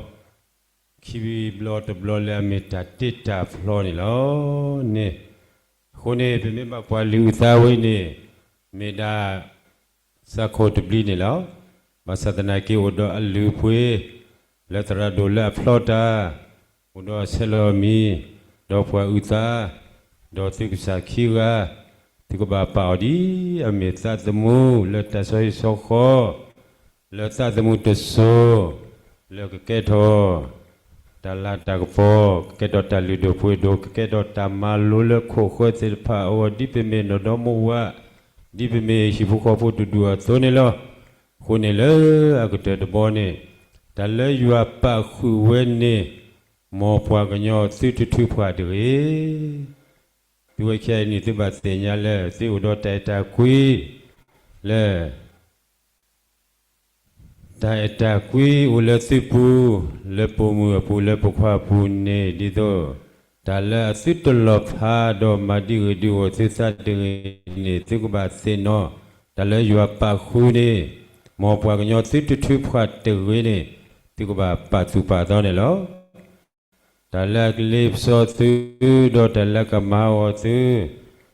အီလီၤ ခံဘျီတဘျီလၢအမ့ၢ်တၢ်တ့တၢ်ဖျီန့ၣ်လီၤန့ၣ်, အဃိန့ၣ် ပမ့ၢ်ဘၣ်ကွၢ်လံာ်အုၣ်သးဝဲအံၤန့ၣ် မ့ၢ်ဒၣ် သးခိၣ်တဘျံးန့ၣ်လီၤ. ဘၣ်ဆၣ်သနာ်က့အိၣ်ဒီးအလုၢ်အပှ့ၤ လၢသရၣ်ဒိၣ်လၢအဖျီတၢ်, အိၣ်ဒီးအဆဲးလီၤအမံၤ, ဒီးပှၤအုၣ်သး, ဒီးသုကစၢ်ခံဂၤ, သုကဘၣ်ပာ်အီၤဒ်အမ့ၢ်သးသမူလၢတၢ်ဆီဟံၣ်ဆီဃီ လၢသးသမူတစိၤ လၢကကဲထီၣ် တၢ်လၤတၢ်ကပီၤ, ကကဲထီၣ်တၢ်လုၢ်ဒိၣ်ပှ့ၤဒိၣ်, ကကဲထီၣ်တၢ်မၤလိလၢခိၣ်ဃၢၤသ့ၣ်တဖၣ်အဂီၢ် ဒ်ပမ့ၢ်နီၢ်ဒီမါဝၤ, ဒ်ပမ့ၢ်ဟံၣ်ဖိဃီဖိတဒူၣ်အသိးန့ၣ်လီၤ. အဃိန့ၣ်လၢအကတၢၢ်တဘီန့ၣ် တၢ်လၢယွၤပာ်ဃုာ်ဝဲန့ၣ် မ်ပှၤကညီသုတထုးဖှၣ်တဂ့ၤ. သုဝဲခဲအံၤန့ၣ် သုဘၣ်သ့ၣ်ညါလၢ သုအိၣ်ဒီးတၢ်အဲၣ်တၢ်ကွံ လၢ တၢ်အဲၣ်တၢ်ကွံအိၣ်လၢသုပူၤ, လၢပိာ်မုၣ်အပူၤ လၢပိာ်ခွါအပူၤန့ၣ် ဒ်သိးတၢ် တၢ်လၢအသုတလီၤဖးဒီးမၤဒံဂ့ၤဒံဂီၤသုသးတဂ့ၤန့ၣ် သုကဘၣ်သ့ၣ်နီၣ်, တၢ်လၢယွၤပာ်ဃုာ်န့ၣ် မ်ပှၤကညီသုတထုးဖှးတဂ့ၤန့ၣ် သုကဘၣ်ပာ်သူၣ်ပာ်သီန့ၣ်လီၤ. တၢ်လၢအကလ့ပစီသု, ဒီးတၢ်လၢအကမၤအီၣ်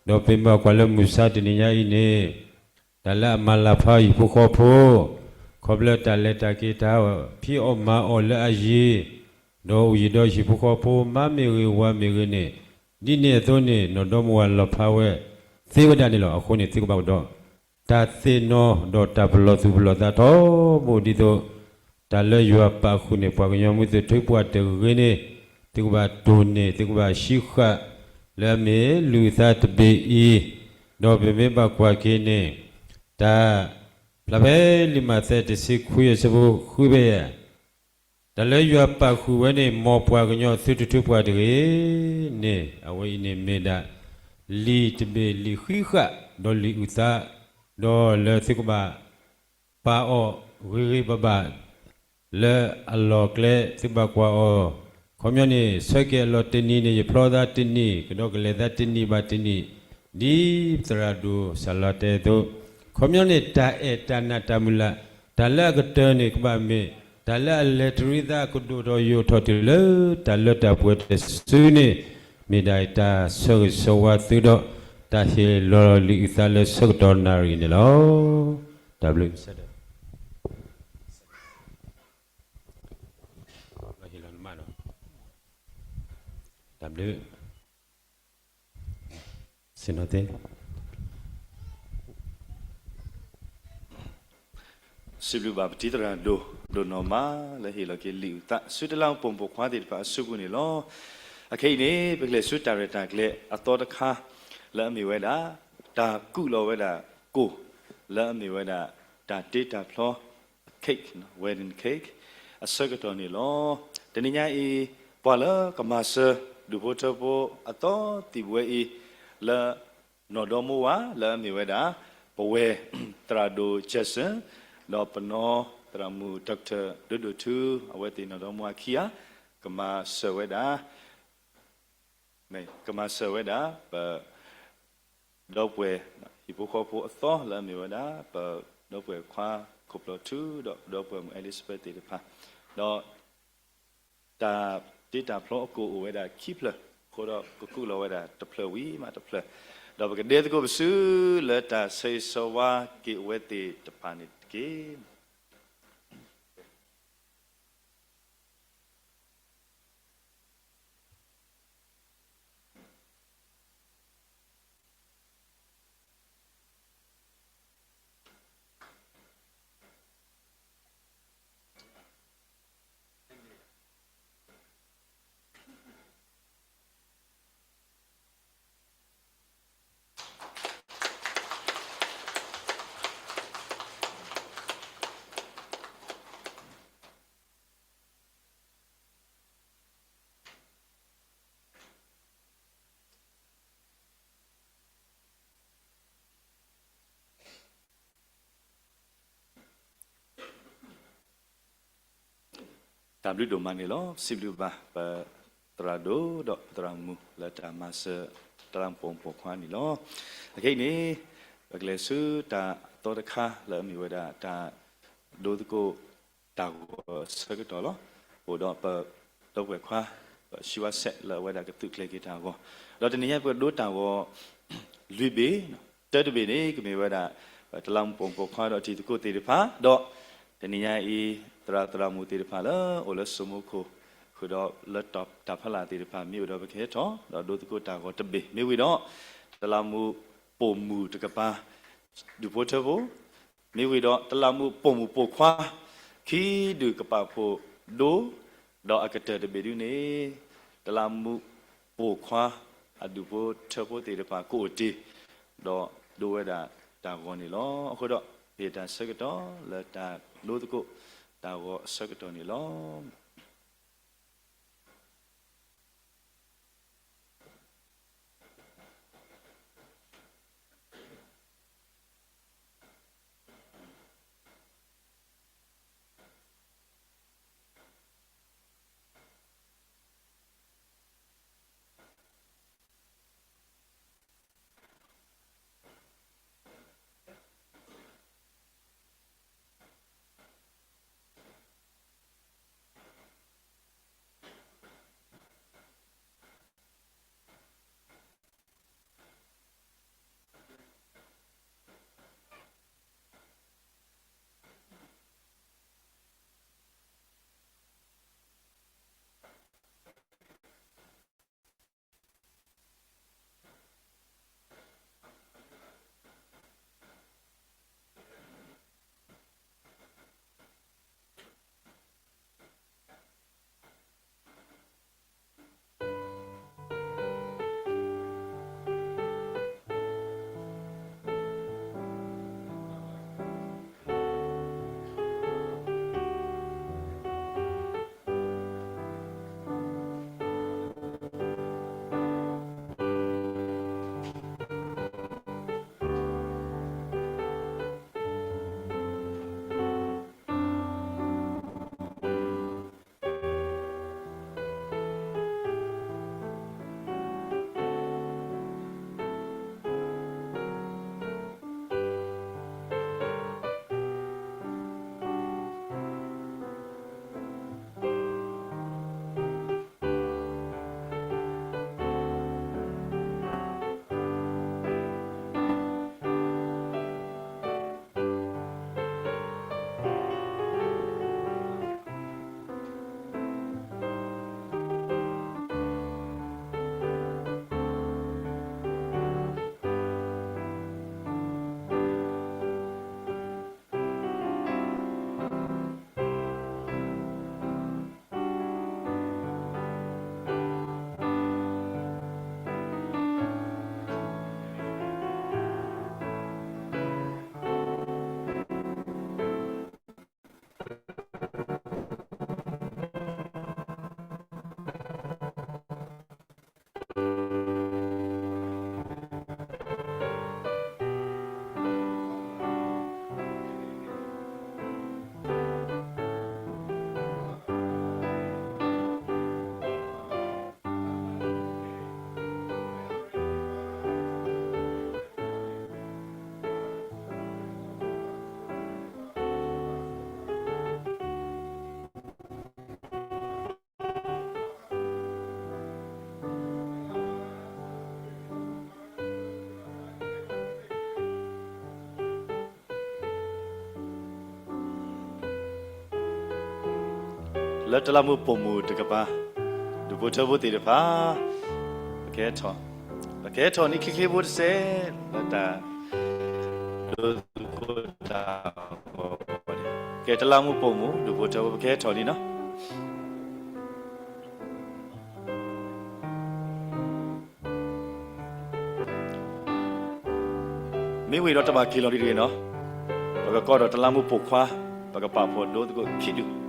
သု, ဒီးပမ့ၢ်ကွၢ်လၢမုၢ်ဆါတနံၤညါအံၤန့ၣ်, တၢ်လၢအမၤလၤဖးဟံၣ်ဖိဃီဖိ, ခီဖျိတၢ်လဲၤတၢ်က့ၤတၢ်ဖံးအီၣ်မၤအီၣ်လၢအယံၤ, ဒီးအိၣ်ယံၤဒီးဟံၣ်ဖိဃီဖိ မါမ့ၢ်ဂ့ၤဝၤမ့ၢ်ဂ့ၤန့ၣ်, ဒ်န့ၣ်အသိးန့ၣ် နီၢ်ဒီမါဝၤလီၤဖးဝဲသ့ဝဲဒၣ်န့ၣ်လီၤ. အဃိန့ၣ် သုကဘၣ်အိၣ်ဒီး တၢ်သ့ၣ်နီၣ်ဒီးတၢ်ပလီၢ်သူၣ်ပလီၢ်သးထီဘိဒ်သိး တၢ်လၢယွၤပာ်ဃုာ်န့ၣ် ပှၤကညီမုၢ်သုးထူပှၤတဂ့ၤန့ၣ် သုကဘၣ်တိၢ်န့ၢ် သုကဘၣ်ဟံးဃာ် လၢအမ့ၢ်လုၢ်သးတဘ့ၣ်အံၤ, ဒီးပမ့ၢ်ဘၣ်ကွၢ်က့ၤန့ၣ်, တၢ်ဖျါဖဲလံာ်မးသဲတဆံခွံအဆၢဖိဃုဖဲယဲၢ် တၢ်လၢယွၤပာ်ဃုာ်ဝဲန့ၣ် မ်ပှၤကညီသုတထုးပှၤတဂ့ၤန့ၣ် အဝဲအံၤန့ၣ်မ့ၢ်ဒၣ် လံာ်တဘ့ၣ်လံာ်ဃံးဃာ် ဒီးလံာ်အုၣ်သး, ဒီးလၢသုကဘၣ်ပာ်အီၤဂ့ၤဂ့ၤဘၣ်ဘၣ် လၢအလီၢ်ကျဲသုဘၣ်ကွၢ်အီၤ, ခီပညီန့ၣ် ဆၢက့ၤအလီၢ်တနံၤန့ၣ် ယဖျီသးတနံၤ ကဒီးကလဲၤသးတနံၤဘၣ်တနံၤ, ဒ်သရၣ်ဒိၣ်စၢ်လီၤတဲာ်အသိး, ခီပညီန့ၣ် တၢ်အဲၣ်တၢ်နးတၢ်မုၢ်လၢ်, တၢ်လၢအကတၢၢ်န့ၣ်ကဘၣ်မ့ၢ် တၢ်လၢအလဲၤတရံးသးကဒိၣ်ထီၣ်ယိာ်ထီၣ်တုၤလၢ တၢ်လၢတၢ်ပှဲၤတစုန့ၣ်, မ့ၢ်ဒၣ်တၢ်ဆၢဂ့ၤဆၢဝါသုဒီး တၢ်ဟ့ၣ်လီၤလံာ်အုၣ်သးလၢဆၢကတီၢ်နၣ်ရံၣ်န့ၣ်လီၤ. တၢ်ဘျုး တၢ်ဘျုး ဆ့ၣ်နီၤသ့ စံးဘျုးဘၣ်ပတံၤသရၣ်ဒိၣ် ဒိၣ်နီၢ်မါ လၢဟ့ၣ်လီၤက့ၤလံာ်အုၣ်သး ဆူတလးမူးပိာ်မုၣ်ပိာ်ခွါသ့ၣ်တဖၣ်အစုပူၤန့ၣ်လီၤ. အခဲအံၤန့ၣ် ပကလဲၤဆူတၢ်ရဲၣ်တၢ်ကျဲၤအသီတခါ လၢအမ့ၢ်ဝဲဒၣ် တၢ်ကူၣ်လီၤဝဲဒၣ်ကိၣ် လၢအမ့ၢ်ဝဲဒၣ် တၢ်တ့တၢ်ဖျီ cake, wedding cake အဆၢကတီၢ်န့ၣ်လီၤ. တနံၤညါအံၤ ပှၤလၢကမၤစၢၤ ဒူၣ်ဖိထၢဖိအသီသံၣ်ဘှဲအံၤ လၢ နီၢ်ဒီမိၢ်ဝၤ လၢအမ့ၢ်ဝဲဒၣ် ပဝဲၢ်သရၣ်ဒိၣ် Jackson ဒီးပနီၢ်သရၣ်မုၣ် Doctor ဒိၣ်ဒိၣ်ထူ အဝဲသ့ၣ်နီၢ်ဒီမိၢ်ဝၤခံဂၤ ကမၤစၢၤဝဲဒၣ် ကမၤစၢၤဝဲဒၣ် ပ ဒီပုၢ်ဝဲၢ် ဟံၣ်ဖိဃီဖိအသီ လၢအမ့ၢ်ဝဲဒၣ် ပဒီပုၢ်ဝဲၢ်ခွါခိၣ်ဖျီၣ်ထူ ဒီးပဒီပုၢ်ဝဲၢ်မုၣ် Elizabeth သ့ၣ်တဖၣ်, ဒီး တၢ်တ့တၢ်ဖျီအကိၣ်အိၣ်ဝဲဒၣ်ခံဖျၢၣ်, အဃိဒီးကကူၣ်လီၤဝဲဒၣ်တဖျၢၣ်ဝံၤမးတဖျၢၣ်, ဒီးပကဒဲသကိးပစု လၢတၢ်ဆၢဂ့ၤဆၢဝါက့ၤအဝဲသ့ၣ်တဖၣ်န့ၣ်တက့ၢ်. တၢ်ဘျုးဒိၣ်မးန့ၣ်လီၤ. စံးဘျုးဘၣ် ပသရၣ်ဒိၣ်ဒီးပသရၣ်မုၣ် လၢတၢ်မၤစၢၤ တလးမူးပိာ်မုၣ်ပိာ်ခွါန့ၣ်လီၤ. အခဲအံၤန့ၣ် ပကလဲၤဆူတၢ်အသီတခါ လၢအမ့ၢ်ဝဲဒၣ် တၢ်ဒိသကိးတၢ်ဂီၤအဆၢကတီၢ်လီၤ. အိၣ်ဒီးပဒီပုၢ်ဝဲၢ်ခွါ ပှၤဆှံဝါဆဲးလၢအဝဲဒၣ်ကသုးကျဲၤက့ၤတၢ်ဂီၤ, ဒီးတနံၤညါပကဒိတၢ်ဂီၤ လွံၢ်ဘ့ၣ်, တၢတဘ့ၣ်န့ၣ် ကမ့ၢ်ဝဲဒၣ် တလးမူးပိာ်မုၣ်ပိာ်ခွါဒီးတံၤသကိးသ့ၣ်တဖၣ်, ဒီးတနံၤညါအံၤ သရၣ်သရၣ်မုၣ်သ့ၣ်တဖၣ်လၢအိၣ်လၢစိမိခိၣ် ဃုာ်ဒီးလၢတၢ်ဖီလာ်သ့ၣ်တဖၣ် မ့ၢ်အိၣ်ဒီးပကဟဲထီၣ် ဒီးဒိသကိးတၢ်ဂီၤတဘ့ၣ်, မ့ၢ်ဝံၤဒီး တလးမူးပိာ်မုၣ်တကပၤ ဒူၣ်ဖိထၢဖိ မ့ၢ်ဝံၤဒီးတလးမူးပိာ်မုၣ်ပိာ်ခွါ ခံဒူၣ်ကပာ်ဖှိၣ်ဒိ, ဒီးအကတၢၢ်တဘ့ၣ်ဒုန့ၣ် တလးမူးပိာ်ခွါအဒူၣ်ဖိထၢဖိသ့ၣ်တဖၣ်ကအိၣ်တ့ၢ် ဒီးဒိဝဲဒၣ်တၢ်ဂီၤန့ၣ်လီၤ. အဃိဒီး ပဟ့ၣ်တၢ်ဆၢကတီၢ်လၢတၢ်ဒိသကိးတၢ်ဂီၤအဆၢကတီၢ်န့ၣ်လီၤ. လၢတလးမူးပိာ်မုၣ်တကပၤ, ဒူၣ်ဖိထၢဖိသ့ၣ်တဖၣ်, ပကဟဲထီၣ်, ပကဟဲထီၣ်န့ၢ်ချ့ချ့ဖိတစဲး, လၢတၢ်ဒိသူၣ်ခိၣ်တၢ်ဂီၤန့ၣ်, ကဲတလးမူးပိာ်မုၣ် ဒူၣ်ဖိထၢဖိ ပကဟဲထီၣ်လံနီၤ. မ့ၢ်ဝံၤဒီးတဘၣ်က့ၤလီၤဒ်တဂ့ၤနီၤ, ပကကိးဒီးတလးမူးပိာ်ခွါ, ပကပာ်ဖှိၣ်ဒိသူၣ်ခိၣ်ခံဒူၣ်.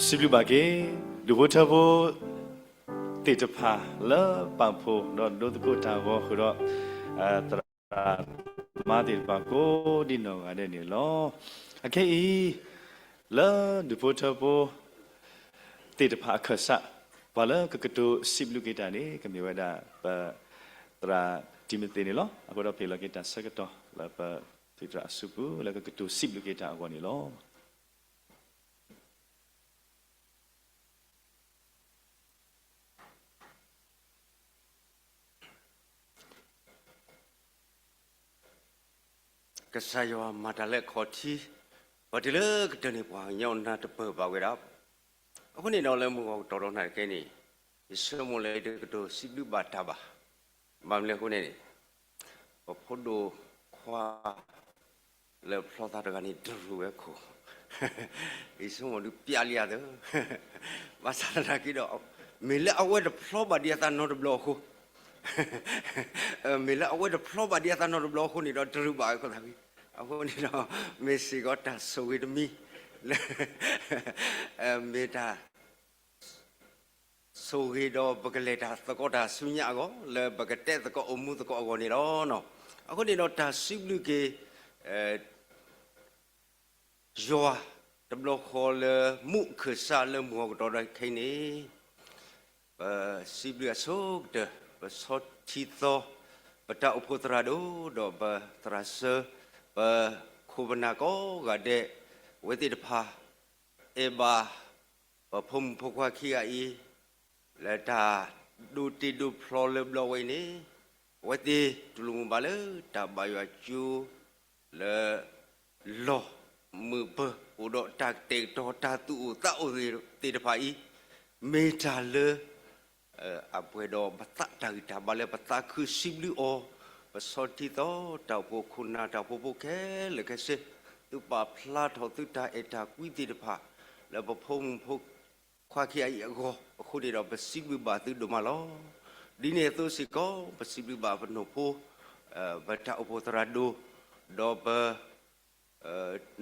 စံးဘျုးဘၣ်က့ၤ ဒူၣ်ဖိထၢဖိသ့ၣ်တဖၣ်လၢပာ်ဖှိၣ်ဒီးဒိသကိးတၢ်အဂီၢ်ဃုာ်ဒီး သရၣ်သမါသ့ၣ်တဖၣ်ကိးဒ်နီၢ်ဂၤဒဲးန့ၣ်လီၤ. အခဲအံၤ လၢဒူၣ်ဖိထၢဖိသ့ၣ်တဖၣ်အခၢၣ်စး ပှၤလၢကကတိၤစံးဘျုးက့ၤတၢ်န့ၣ် ကမ့ၢ်ဝဲဒၣ်ပသရၣ်တံၤမသ့းန့ၣ်လီၤ. အဃိဒီးပဟ့ၣ်လီၤက့ၤတၢ်ဆၢကတီၢ်လၢပသုးတြၢ်အစုပူၤ လၢကကတိၤစံးဘျုးက့ၤတၢ်အဂီၢ်န့ၣ်လီၤ. ကစၢ်ယွၤမၤတၢ်လၢအခီၣ်ထံး, ပှၤတုၤလၢကတၢၢ်န့ၣ် ပှၤကညီနၢ်တပၢၢ်ဘၣ်ဝဲဒၣ်. အဃိန့ၣ်ဒီးလၢမုၢ်ဂီၤကတီၢ်ဒီးနၤတက့ၢ်န့ၣ်, ယဆိကမိၣ်လၢယတကတိၤစံးဘျုးဘၣ်တၢ်ဘၣ်. ဘၣ်မနုၤအဃိန့ၣ်န့ၣ်, ပဖိဒိၣ်ခွါ လၢဖျီသးတဂၤန့ၣ် တရူးဝဲခိၣ်, ယဆိကမိၣ်ဒုးပျးလံဧါသၢ, ဘၣ်ဆၣ်သနာ်က့ဒီး မ့ၢ်လၢအဝဲတဖျီဘၣ်ဒံးအသးနီတဘျီအဃိ မ့ၢ်လၢအဝဲတဖျီဘၣ်ဒံးအသးနီတဘျီအဃိန့ၣ်ဒီး တရူးဘၣ်အဃိသတးဝံၤ, အဃိန့ၣ်ဒီး မ့ၢ်စ့ၢ်ကီးတၢ်ဆိၣ်ဂ့ၤတမံၤ လၢ မ့ၢ်တၢ် ဆိၣ်ဂ့ၤဒီးပကလဲၤတၢ်သကိးတၢ်ဆူညါအဂီၢ် လၢပကတဲသကိးအိၣ်မူသကိးအဂီၢ်န့ၣ်လီၤ. အဃိန့ၣ်ဒီးတၢ်စံးဘျုးက့ၤ ယွၤတဘျီဃီလၢမူးအခၢၣ်စးလၢမုၢ်ဂီၤကတီၢ်ဒီးခဲအံၤန့ၣ်, ပစံးဘျုးအဆိကတၢၢ် ပဆီထံသီ ပတၢ်အိၣ်ဖှိၣ်သရၣ်ဒိၣ် ဒီးပသရၣ်စၢၤ ပခိၣ်ပနၢ်ကိးဂၤဒဲး အဝဲသ့ၣ်တဖၣ် အဲၣ်ဘၣ် ပဖိမုၣ်ဖိခွါခံဂၤအံၤ လၢတၢ်ဒိးတ့ဒိးဖျီလၢဘျီဝဲအံၤန့ၣ်, အဝဲသ့ၣ်တူၢ်လိာ်မုာ်ဘၣ်လၢတၢ်ဘၣ်ယွၤကၠိ လၢ လီၢ်မုာ်ပၢၢ်အိၣ်ဒီးတၢ်ကတဲာ်ကတီၤ တၢ်သူၣ်အိၣ်သးအိၣ်သ့ၣ်တဖၣ်အံၤ, မ့ၢ်တၢ်လၢ အပှဲၤဒီးပသးတၢ်ဂံၢ်တၢ်ဘါလၢပသးခုစံးဘျုးအီၤ, ပဆီထံသီ တၢ်အိၣ်ဖှိၣ်ခိၣ်နၢ်တၢ်အိၣ်ဖှိၣ်ဖိခဲလၢာ်ခဲဆ့, သုပာ်ဖျါထီၣ်သုတၢ်အဲၣ်တၢ်ကွံသ့ၣ်တဖၣ် လၢပဖိမုၣ်ဖိခွါခံဂၤအံၤအဂီၢ်အဃိန့ၣ်ဒီး ပစံးဘျုးဘၣ်သုဒိၣ်မးလီၤ. ဒ်န့ၣ်အသိးစ့ၢ်ကီး ပစံးဘျုးဘၣ်ပနီၢ်ဖိ ပတၢ်အိၣ်ဖှိၣ်သရၣ်ဒိၣ် ဒီးပ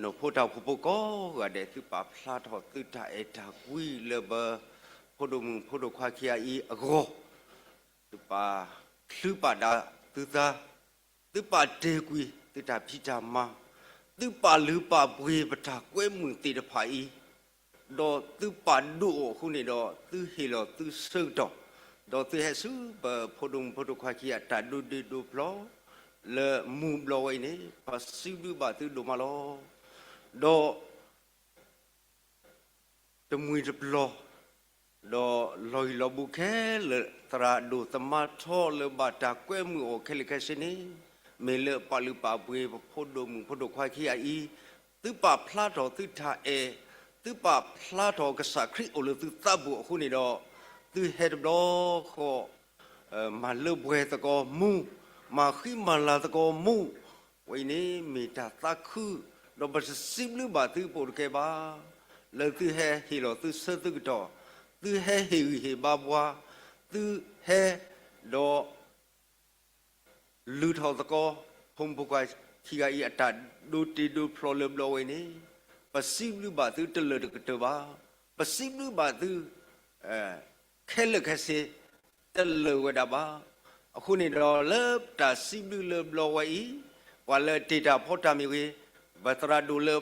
နီၢ်ဖိတၢ်အိၣ်ဖှိၣ်ဖိကိးဂၤဒဲး သုပာ်ဖျါထီၣ်သုတၢ်အဲၣ်တၢ်ကွံလၢပ ဖိဒိၣ်မုၣ်ဖိဒိၣ်ခွါခံဂၤအံၤအဂီၢ်, သုပာ်ချုးပာ်ဒၣ်သုသး, သုပာ်တဲာ်ကွံာ်သုတၢ်ဖံးတၢ်မၤ, သုပာ်လုၢ်ပာ်ပှ့ၤပတၢ်ကွဲမုာ်သ့ၣ်တဖၣ်အံၤ, ဒီးသုပာ်ဒိၣ်အီၤအဃိန့ၣ်ဒီး သုဟ့ၣ်လီၤသုဆၢကတီၢ်, ဒီးသုဟဲဆူပဖိဒိၣ်မုၣ်ဖိဒိၣ်ခွါခံဂၤအတၢ်ဒိးတ့ဒိးဖျီ လၢမုၢ်ဘျီဝဲအံၤန့ၣ် ပစံးဘျုးဘၣ်သုဒိၣ်မးလီၤ. ဒီး တမှံၤတပျီၤ, ဒီးလီၢ်ဂံၢ်လီၢ်ဘူးခဲလၢာ် သရၣ်ဒိၣ်သမါထီလၢဘၣ်တၢ်ကွဲမုာ်အီၤခဲလၢာ်ခဲဆ့န့ၣ်, မ့ၢ်လၢပာ်လုၢ်ပာ်ပှ့ၤပဖိဒိၣ်မုၣ်ဖိဒိၣ်ခွါခံဂၤအံၤ, သုပာ်ဖျါထီၣ်သုတၢ်အဲၣ်, သုပာ်ဖျါထီၣ်ကစၢ်ခရံာ်အိၣ်လၢသုသးပူၤအဃိန့ၣ်ဒီး, သုဟဲတဘျီဃီ မၤလၢပှဲၤသကိးမူ, မၤဃံမၤလၤသကိးမူ, ဝဲအံၤန့ၣ်မ့ၢ်တၢ်သးခု, ဒီးပစံးဘျုးဘၣ်သုပအိၣ်တကဲဘၣ်, လၢသုဟဲဟ့ၣ်လီၤသုဆၢသုကတီၢ်, သုဟဲဟ့ၣ်ဂံၢ်ဟ့ၣ်ဘါပှၤ, သုဟဲဒီး လုၢ်ထီၣ်သကိး ဖိမုၣ်ဖိခွါခံဂၤအံၤအတၢ်ဒိးတ့ဒိးဖျီလၢဘျီဝဲအံၤန့ၣ်, ပစံးဘျုးဘၣ်သုတလၢာ်တကတၢၢ်ဘၣ်, ပစံးဘျုးဘၣ်သု ခဲလၢာ်ခဲဆ့ တလၢာ်ဝဲဒၣ်ဘၣ်. အဃိန့ၣ်ဒီးလၢတၢ်စံးဘျုးလၢဘျီဝဲအံၤ, ပှၤလၢတ့ၢ်တၢ်ဖီတၢ်မ့ၢ်ဂ့ၤ, ပသရၣ်ဒိၣ်လၢ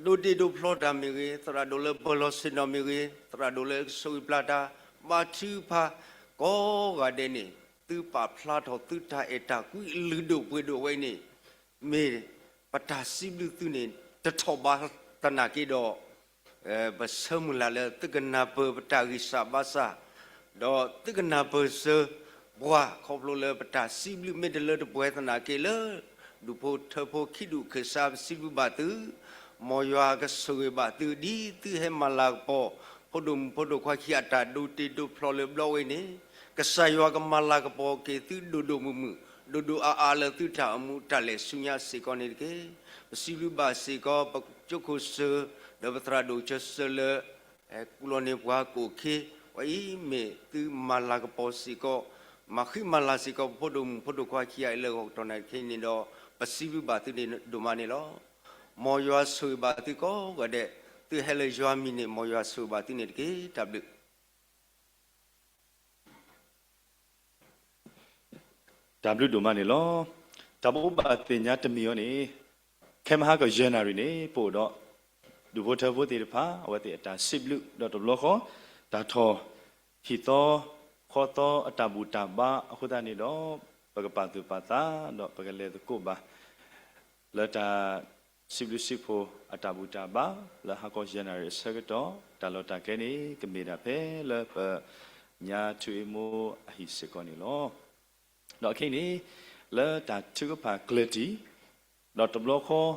ဒိးတ့ဒိးဖျီတၢ်မ့ၢ်ဂ့ၤ, သရၣ်ဒိၣ်လၢပၢၤလီၢ်ဆ့ၣ်နီၤမ့ၢ်ဂ့ၤ, သရၣ်ဒိၣ်လၢကဆိၣ်ဂ့ၤပျၢ်တၢ်, ဘါထုကဖၣ် ကိးဂၤဒဲးန့ၣ်, သုပာ်ဖျါထီၣ်သုတၢ်အဲၣ်တၢ်ကွံအလုၢ်ဒိၣ်ပှ့ၤဒိၣ်ဝဲအံၤန့ၣ်, မ့ၢ်ပတၢ်စံးဘျုးသုန့ၣ် တထီၣ်ဘးသနာ်က့ဒီး ပဆၢမုၢ်လၢ်လၢသုကနၢ်ပၢၢ်ပတၢ်ဂံၢ်စၢ်ဘါစၢ်, ဒီးသုကနၢ်ပၢၢ်စၢၤပှၤ ခီဖျိလၢပတၢ်စံးဘျုးမ့ၢ်တလၢတပှဲၤသနာ်က့လၢ ဒူၣ်ဖိထၢဖိခံဒူၣ်ခၢၣ်စး ပစံးဘျုးဘၣ်သု, မ်ယွၤကဆိၣ်ဂ့ၤဘၣ်သု ဒ်သုဟဲမၤလၤကပီၤ ဖိဒိၣ်မုၣ်ဖိဒိၣ်ခွါခံဂၤအတၢ်ဒိးတ့ဒိးဖျီလၢဘျီဝဲအံၤန့ၣ်, ကစၢ်ယွၤကမၤလၤကပီၤက့ၤသုဒိၣ်ဒိၣ်မုၢ်မုၢ်, ဒိၣ်ဒိၣ်အါအါလၢသုတၢ်အိၣ်မူတၢ်လဲၤဆူညါစ့ၢ်ကီးန့ၣ်တက့ၢ်. ပစံးဘျုးဘၣ်စ့ၢ်ကီး ပကၠိခိၣ်စၢၤ ဒီးပသရၣ်ဒိၣ်ကၠၢစၢၤလၢ ကူၣ်လီၤန့ၢ်ပှၤကိၣ်ခ့, ဝဲအံၤမ့ၢ်သုမၤလၤကပီၤစ့ၢ်ကီး, မၤဃံမၤလၤစ့ၢ်ကီး ပဖိဒိၣ်မုၣ်ဖိဒိၣ်ခွါခံဂၤအံၤလၢဂီၤကတီၢ်နၣ်ရံၣ်ခဲအံၤန့ၣ်ဒီး, ပစံးဘျုးဘၣ်သုန့ၣ်ဒိၣ်မးန့ၣ်လီၤ. မ်ယွၤဆိၣ်ဂ့ၤဘၣ်သုကိးဂၤဒဲး, သုဟဲလၢယွၤမံၤန့ၣ် မ်ယွၤဆိၣ်ဂ့ၤဘၣ်သုန့ၣ်တက့ၢ်. တၢ်ဘျုး တၢ်ဘျုးဒိၣ်မးန့ၣ်လီၤ. တၢ်ပအိၣ်ဘၣ်သ့ၣ်ညါတမံၤအံၤန့ၣ် ခဲမဟါကီးယဲၢ်နၣ်ရံၣ်န့ၣ် ပအိၣ်ဒီး ဒူၣ်ဖိထၢဖိသ့ၣ်တဖၣ် အဝဲသ့ၣ်အတၢ်စံးဘျုး ဒီးတဘျီဃီ တၢ်ထီၣ်ဟံၣ်သီ ဃီသီအတၢ်ဘူၣ်တၢ်ဘါအဃိသတးန့ၣ်ဒီး ပကပာ်သူၣ်ပာ်သး ဒီးပကလဲၤသကိးဘၣ် လၢတၢ်စံးဘျုးစံးဖှိၣ်အတၢ်ဘူၣ်တၢ်ဘါ လၢဟါခီယဲၢ်နၣ်ရံၣ်အဆၢကတီၢ် တၢ်လီၢ်တၢ်ကျဲန့ၣ် ကမ့ၢ်ဒၣ်ဖဲလၢပညါထွံၣ်အ့မိအဟံၣ်စ့ၢ်ကီးန့ၣ်လီၤ. ဒီးခဲအံၤန့ၣ် လၢတၢ်ထုကဖၣ်ကျၢၢ်တံၢ် ဒီးတဘျီဃီ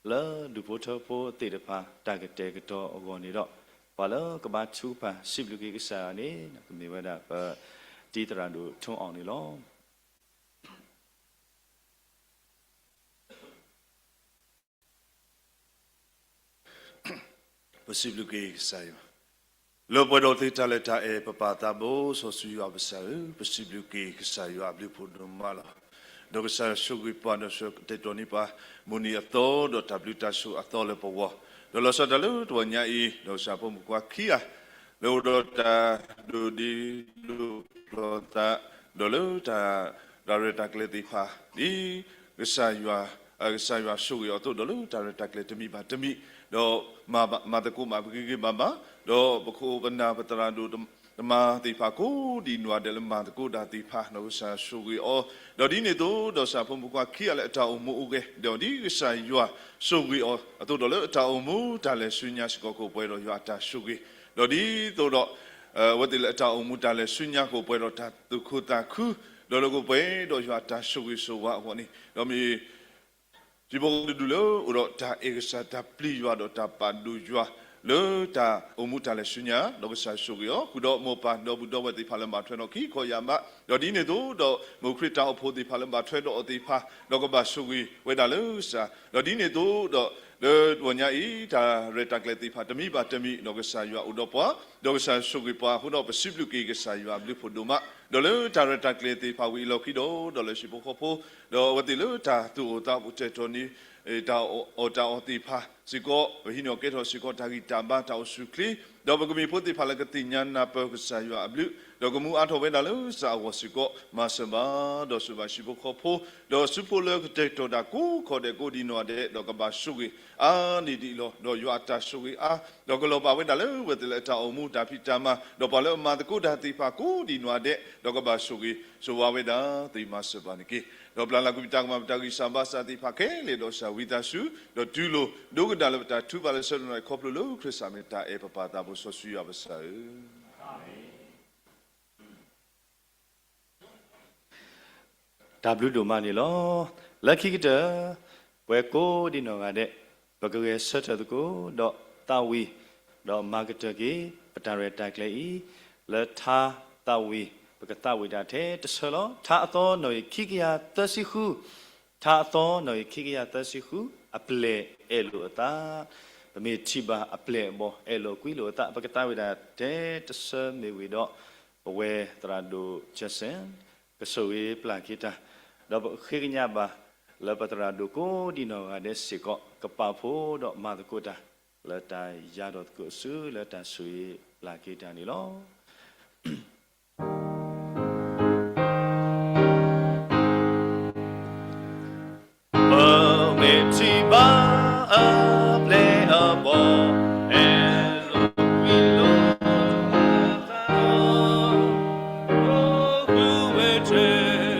လၢဒူၣ်ဖိထၢဖိသ့ၣ်တဖၣ် တၢ်ကတဲာ်ကတီၤအဂီၢ်န့ၣ်ဒီး ပှၤလၢကဘါထုကဖၣ်စံးဘျုးက့ၤကစၢ်ယွၤန့ၣ် ကမ့ၢ်ဝဲဒၣ်ပတံၤသရၣ်ဒိၣ်ထွန်းအောင်န့ၣ်လီၤ. ပစံးဘျုးက့ၤကစၢ်ယွၤ လၢပှဲၤဒီးသ့တၢ်လၢတၢ်အဲၣ် ပပၢ်သးဘိစီဆှံယွၤပကစၢ်ဧၢ, ပစံးဘျုးက့ၤကစၢ်ယွၤအဘျုးဖးဒိၣ်မးလီၤ. ဒီးကစၢ်ယွၤဆိၣ်ဂ့ၤပှၤ ဒီးကတဲာ်ကတီၤန့ၢ်ပှၤ မုၢ်နံၤအသီ ဒီးတၢ်ဘျုးတၢ်ဆိၣ်အသီလၢပဂီၢ်, ဒီးလီၤဆီဒၣ်တၢ်လၢတဂီၤညါအံၤ ဒီးကစၢ်ဖိမုၣ်ခွါခံဂၤ လၢအိၣ်ဒီးတၢ်ဒိးဒ့ဒိးဖျီသး ဒီးလၢတၢ် တၢ်ရဲၣ်တၢ်ကျဲၤသ့ၣ်တဖၣ် ဒ်ကစၢ်ယွၤ ကစၢ်ယွၤဆိၣ်ဂ့ၤအီၤအသိး ဒီးလၢတၢ်ရဲၣ်တၢ်ကျဲၤတမံၤဘၣ်တမံၤ ဒီးမၤသကိးမးပဂ့ၤဂ့ၤဘၣ်ဘၣ်, ဒီးပခိၣ်ပနၢ်ပသရၣ်ဒိၣ်တမၤသ့ၣ်တဖၣ်ကိးဒံးနီၢ်ဒဲးလၢမၤသကိးတၢ်သ့ၣ်တဖၣ် ဒီးကစၢ်ဆိၣ်ဂ့ၤအီၤ, ဒီးဒ်န့ၣ်အသိး ဒီးကစၢ်ဖိမုၣ်ခွါခံဂၤလၢအတၢ်အိၣ်မူအိၣ်ဂဲၤ ဒီးဒ်ကစၢ်ယွၤဆိၣ်ဂ့ၤအီၤအသိး ဒီးလၢအတၢ်အိၣ်မူတၢ်လဲၤဆူညါစ့ၢ်ကီး ကအိၣ်ပှဲၤဒီးယွၤအတၢ်ဆိၣ်ဂ့ၤ, ဒီးဒ်သိးဒီး အဝဲသ့ၣ်လၢအတၢ်အိၣ်မူတၢ်လဲၤဆူညါ ကအိၣ်ပှဲၤဒီးတၢ်သူၣ်ခုသးခု, ဒီးလၢကအိၣ်ပှဲၤဒီးယွၤအတၢ်ဆိၣ်ဂ့ၤဆိၣ်ဝါအဂီၢ်န့ၣ် ဒီးမ့ၢ် ဟံၣ်ဖိဃီဖိတဒူၣ်လၢအိၣ်ဒီးတၢ်အဲၣ်ကစၢ် တၢ်ပျံၤယွၤဒီးတၢ်ပာ်ဒိၣ်ယွၤ လၢတၢ်အိၣ်မူတၢ်လဲၤဆူညါ ဒီးကစၢ်ဆိၣ်ဂ့ၤအီၤ, ဃုာ်ဒီးမိၢ်ပၢ်ဒီပုၢ်ဒီဝဲၢ်သ့ၣ်တဖၣ်လၢဘၣ်ထွဲဒီးခံခီယၢ်ဘး, ဒီးဒ်န့ၣ်အသိးဒီး မိၢ်ခရံာ်တၢ်အိၣ်ဖှိၣ်သ့ၣ်တဖၣ်လၢဘၣ်ထွဲဒီးအီၤသ့ၣ်တဖၣ် ဒီးကဘၣ်ဆိၣ်ဂ့ၤဝဲဒၣ်လၢကစၢ်, ဒီးဒ်န့ၣ်အသိးဒီး လၢတဂီၤညါအံၤ တၢ်ရဲၣ်တၢ်ကျဲၤသ့ၣ်တဖၣ်တမံၤဘၣ်တမံၤ ဒီးကစၢ်ယွၤအိၣ်ဒီးပှၤ, ဒီးကစၢ်ဆိၣ်ဂ့ၤပှၤအဃိဒီး ပစံးဘျုးက့ၤကစၢ်ယွၤအဘျုးဖးဒိၣ်မး, ဒီးလၢတၢ်ရဲၣ်တၢ်ကျဲၤသ့ၣ်တဖၣ်ဝံၤအလီၢ်ခံဒီး ဒီးလၢဟံၣ်ဖိဃီဖိ ဒီးအဝဲသ့ၣ်လၢတၢ်သူၣ်အိၣ်သးအိၣ် တဲာ်ကတီၤန့ၢ် တၢ်အီၣ်တၢ်အီသ့ၣ်တဖၣ်စ့ၢ်ကီး ပဟံးန့ၢ်အီၣ်ကဲထီၣ်စ့ၢ်ကီး တၢ်ဂံၢ်တၢ်ဘါ တၢ်အိၣ်ဆူၣ်အိၣ်ချ့, ဒီးပကမ့ၢ်ဖိသ့ၣ်တဖၣ်လၢကသ့ၣ်ညါနၢ်ပၢၢ်ကစၢ်ယွၤအဘျုး, ဒီးကမူအါထီၣ်ဝဲဒၣ်လၢကစၢ်အဂီၢ်စ့ၢ်ကီး, မၤစၢၤဘၣ် ဒီးဆိၣ်ဂ့ၤဘၣ်ဟံၣ်ဖိဃီဖိ, ဒီးဆူဖိလၢကတဲာ်ကတီၤတၢ်ကိးခီၣ်ဒဲးကိးဒံးနီၢ်ဒဲး ဒီးကဘၣ်ဆိၣ်ဂ့ၤအါန့ၢ်ဒံးအလီၢ်, ဒီးယွၤအတၢ်ဆိၣ်ဂ့ၤအါ, ဒီးကလီၤဘၣ်ဝဲဒၣ်လၢအဝဲသ့ၣ်လၢအတၢ်အိၣ်မူတၢ်ဖံးတၢ်မၤ, ဒီးပှၤလၢအမၤသကိးတၢ်သ့ၣ်တဖၣ်ကိးဒံးနီၢ်ဒဲး ဒီးကဘၣ်ဆိၣ်ဂ့ၤဆိၣ်ဝါဝဲဒၣ်, သုမၤစၢၤဘၣ်န့ၣ်တက့ၢ်. ဒီးပျၢ်လၢ်ကွံာ်ပတၢ်ကမၣ် ပတၢ်ဂံၢ်စၢ်ဘါစၢ်သ့ၣ်တဖၣ်ခဲလၢာ် ဒီးကစၢ်ဝံသးစူၤ, ဒီးတူၢ်လိာ် ဒိကနၣ်လၢပတၢ်ထုကဖၣ်လၢဆၢကတီၢ်န့ၣ် ခီဖျိလၢခရံာ်စၢ်မ့ၢ်တၢ်အဲၣ်ပပၢ်သးဘိစီဆှံယွၤပကစၢ်ဧၢ. တၢ်ဘျုးဒိၣ်မးန့ၣ်လီၤ. လၢခံကတၢၢ် ပှၤကိးဒံးနီၢ်ဂၤဒဲး ပကဂဲၤဆၢထၢၣ်သကိး ဒီးသးဝံၣ် ဒီးမၤကတၢၢ်က့ၤ ပတၢ်ရဲၣ်တၢ်ကျဲၤအံၤ လၢထါသးဝံၣ် ပကသးဝံၣ်တၢ်ထဲတဆၢလီၤ. ထါအသီနီၣ်ဂံၢ်ခံကယၤသၢဆံဃု, ထါအသီနီၣ်ဂံၢ်ခံကယၤသၢဆံဃု, အပျဲၢ်အဲၣ်လိာ်အသး, ပမ့ၢ်ထံၣ်ဘၣ်အပျဲၢ်အဘီၣ် အဲၣ်လိာ်ကွံလိာ်အသး ပကသးဝံၣ်တၢ်ထဲတဆၢမ့ၢ်ဝံၤဒီး ပဝဲသရၣ်ဒိၣ် Jackson ကဆိၣ်ဂ့ၤပျၢ်က့ၤတၢ်, ဒီးပဃ့ကညးဘၣ် လၢပသရၣ်ဒိၣ်ကိးဒံးနီၢ်ဂၤဒဲးစ့ၢ်ကီး ကပာ်ဖှိၣ်ဒီးမၤသကိးတၢ် လၢတၢ်ယါဒီးသကိးအစု လၢတၢ်ဆိၣ်ဂ့ၤပျၢ်က့ၤတၢ်န့ၣ်လီၤ. ပမ့ၢ်ထံၣ်ဘၣ်အပျဲၢ်အဘီၣ် အဲၣ်လိာ်ကွံလိာ်အသး, အိၣ်ဃုာ်ဝဲထဲ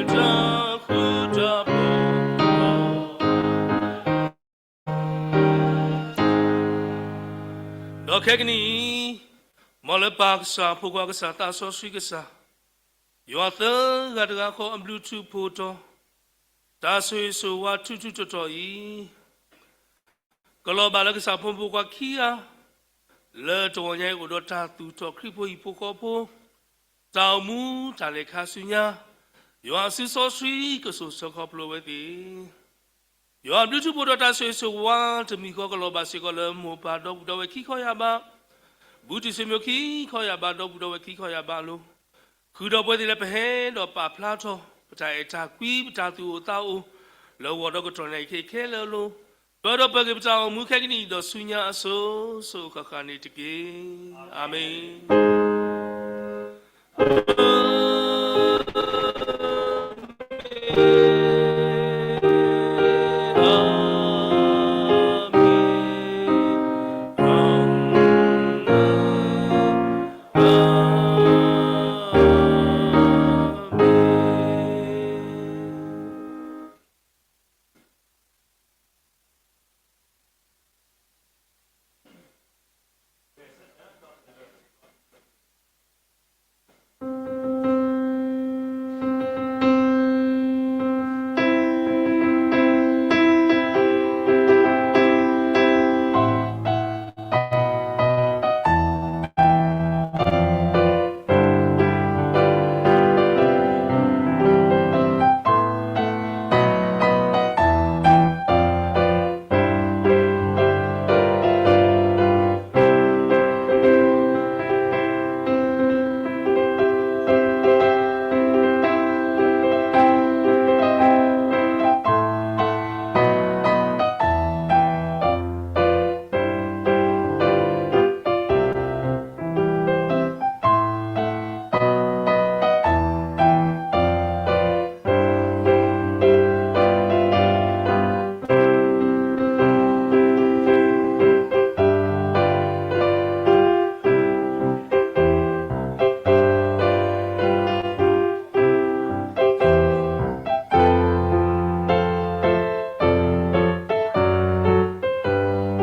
တၢ်ဃူတၢ်ဖိး ဒီးခဲကနံၣ်အံၤ, မ်လၢပၢ်ကစၢ် ဖိခွါကစၢ် သးစီဆှံကစၢ်, ယွၤသၢဂၤတဂၤဃီအဘျုးထူးဖှိၣ်တီၤ, တၢ်ဆိၣ်ဂ့ၤဆိၣ်ဝါထူးထူးတီၤတီၤအံၤ, ကလီၤဘၣ်လၢကစၢ်ဖိမုၣ်ဖိခွါခံဂၤ, လၢတဂီၤညါအံၤအိၣ်ဒီးတၢ်သူၣ်ထီၣ်ခရံာ်ဖိဟံၣ်ဖိဃီဖိ, တၢ်အိၣ်မူတၢ်လဲၤခါဆူညါ, ယွၤအစုစီဆှံကစိာ်ဆၢခီဖျိဝဲသ့ၣ် ယွၤအဘျုးထူးဖှိၣ်တီၤ တၢ်ဆိၣ်ဂ့ၤဆိၣ်ဝါတမံၤဃီ ကလီၤဘၣ်စ့ၢ်ကီးလၢမိၢ်ပၢ်ဒီပုၢ်ဒီဝဲၢ်ခံခီယၢ်ဘး, ဘူးတံၢ်စ့မိၣ်ခံခီယၢ်ဘး ဒီပုၢ်ဒီဝဲၢ်ခံခီယၢ်ဘးအလိၤ, ဃုာ်ဒီးပဝဲသ့ၣ်လၢပဟဲဒီးပာ်ဖျါထီၣ် ပတၢ်အဲၣ်တၢ်ကွံ ပတၢ်သူၣ်အိၣ်သးအိၣ် လၢဂီၤဒီးကတီၢ်ညါအံၤခဲအံၤခဲလၢာ်အလိၤ, ပၢ်ဒီးပၢ်ဂ့ၤပတၢ်အိၣ်မူခဲကနံၣ်အံၤဒီးဆူညါအစိၤစိၤဃၣ်ဃၣ်န့ၣ်တက့ၢ်. အၤမ့ၣ်.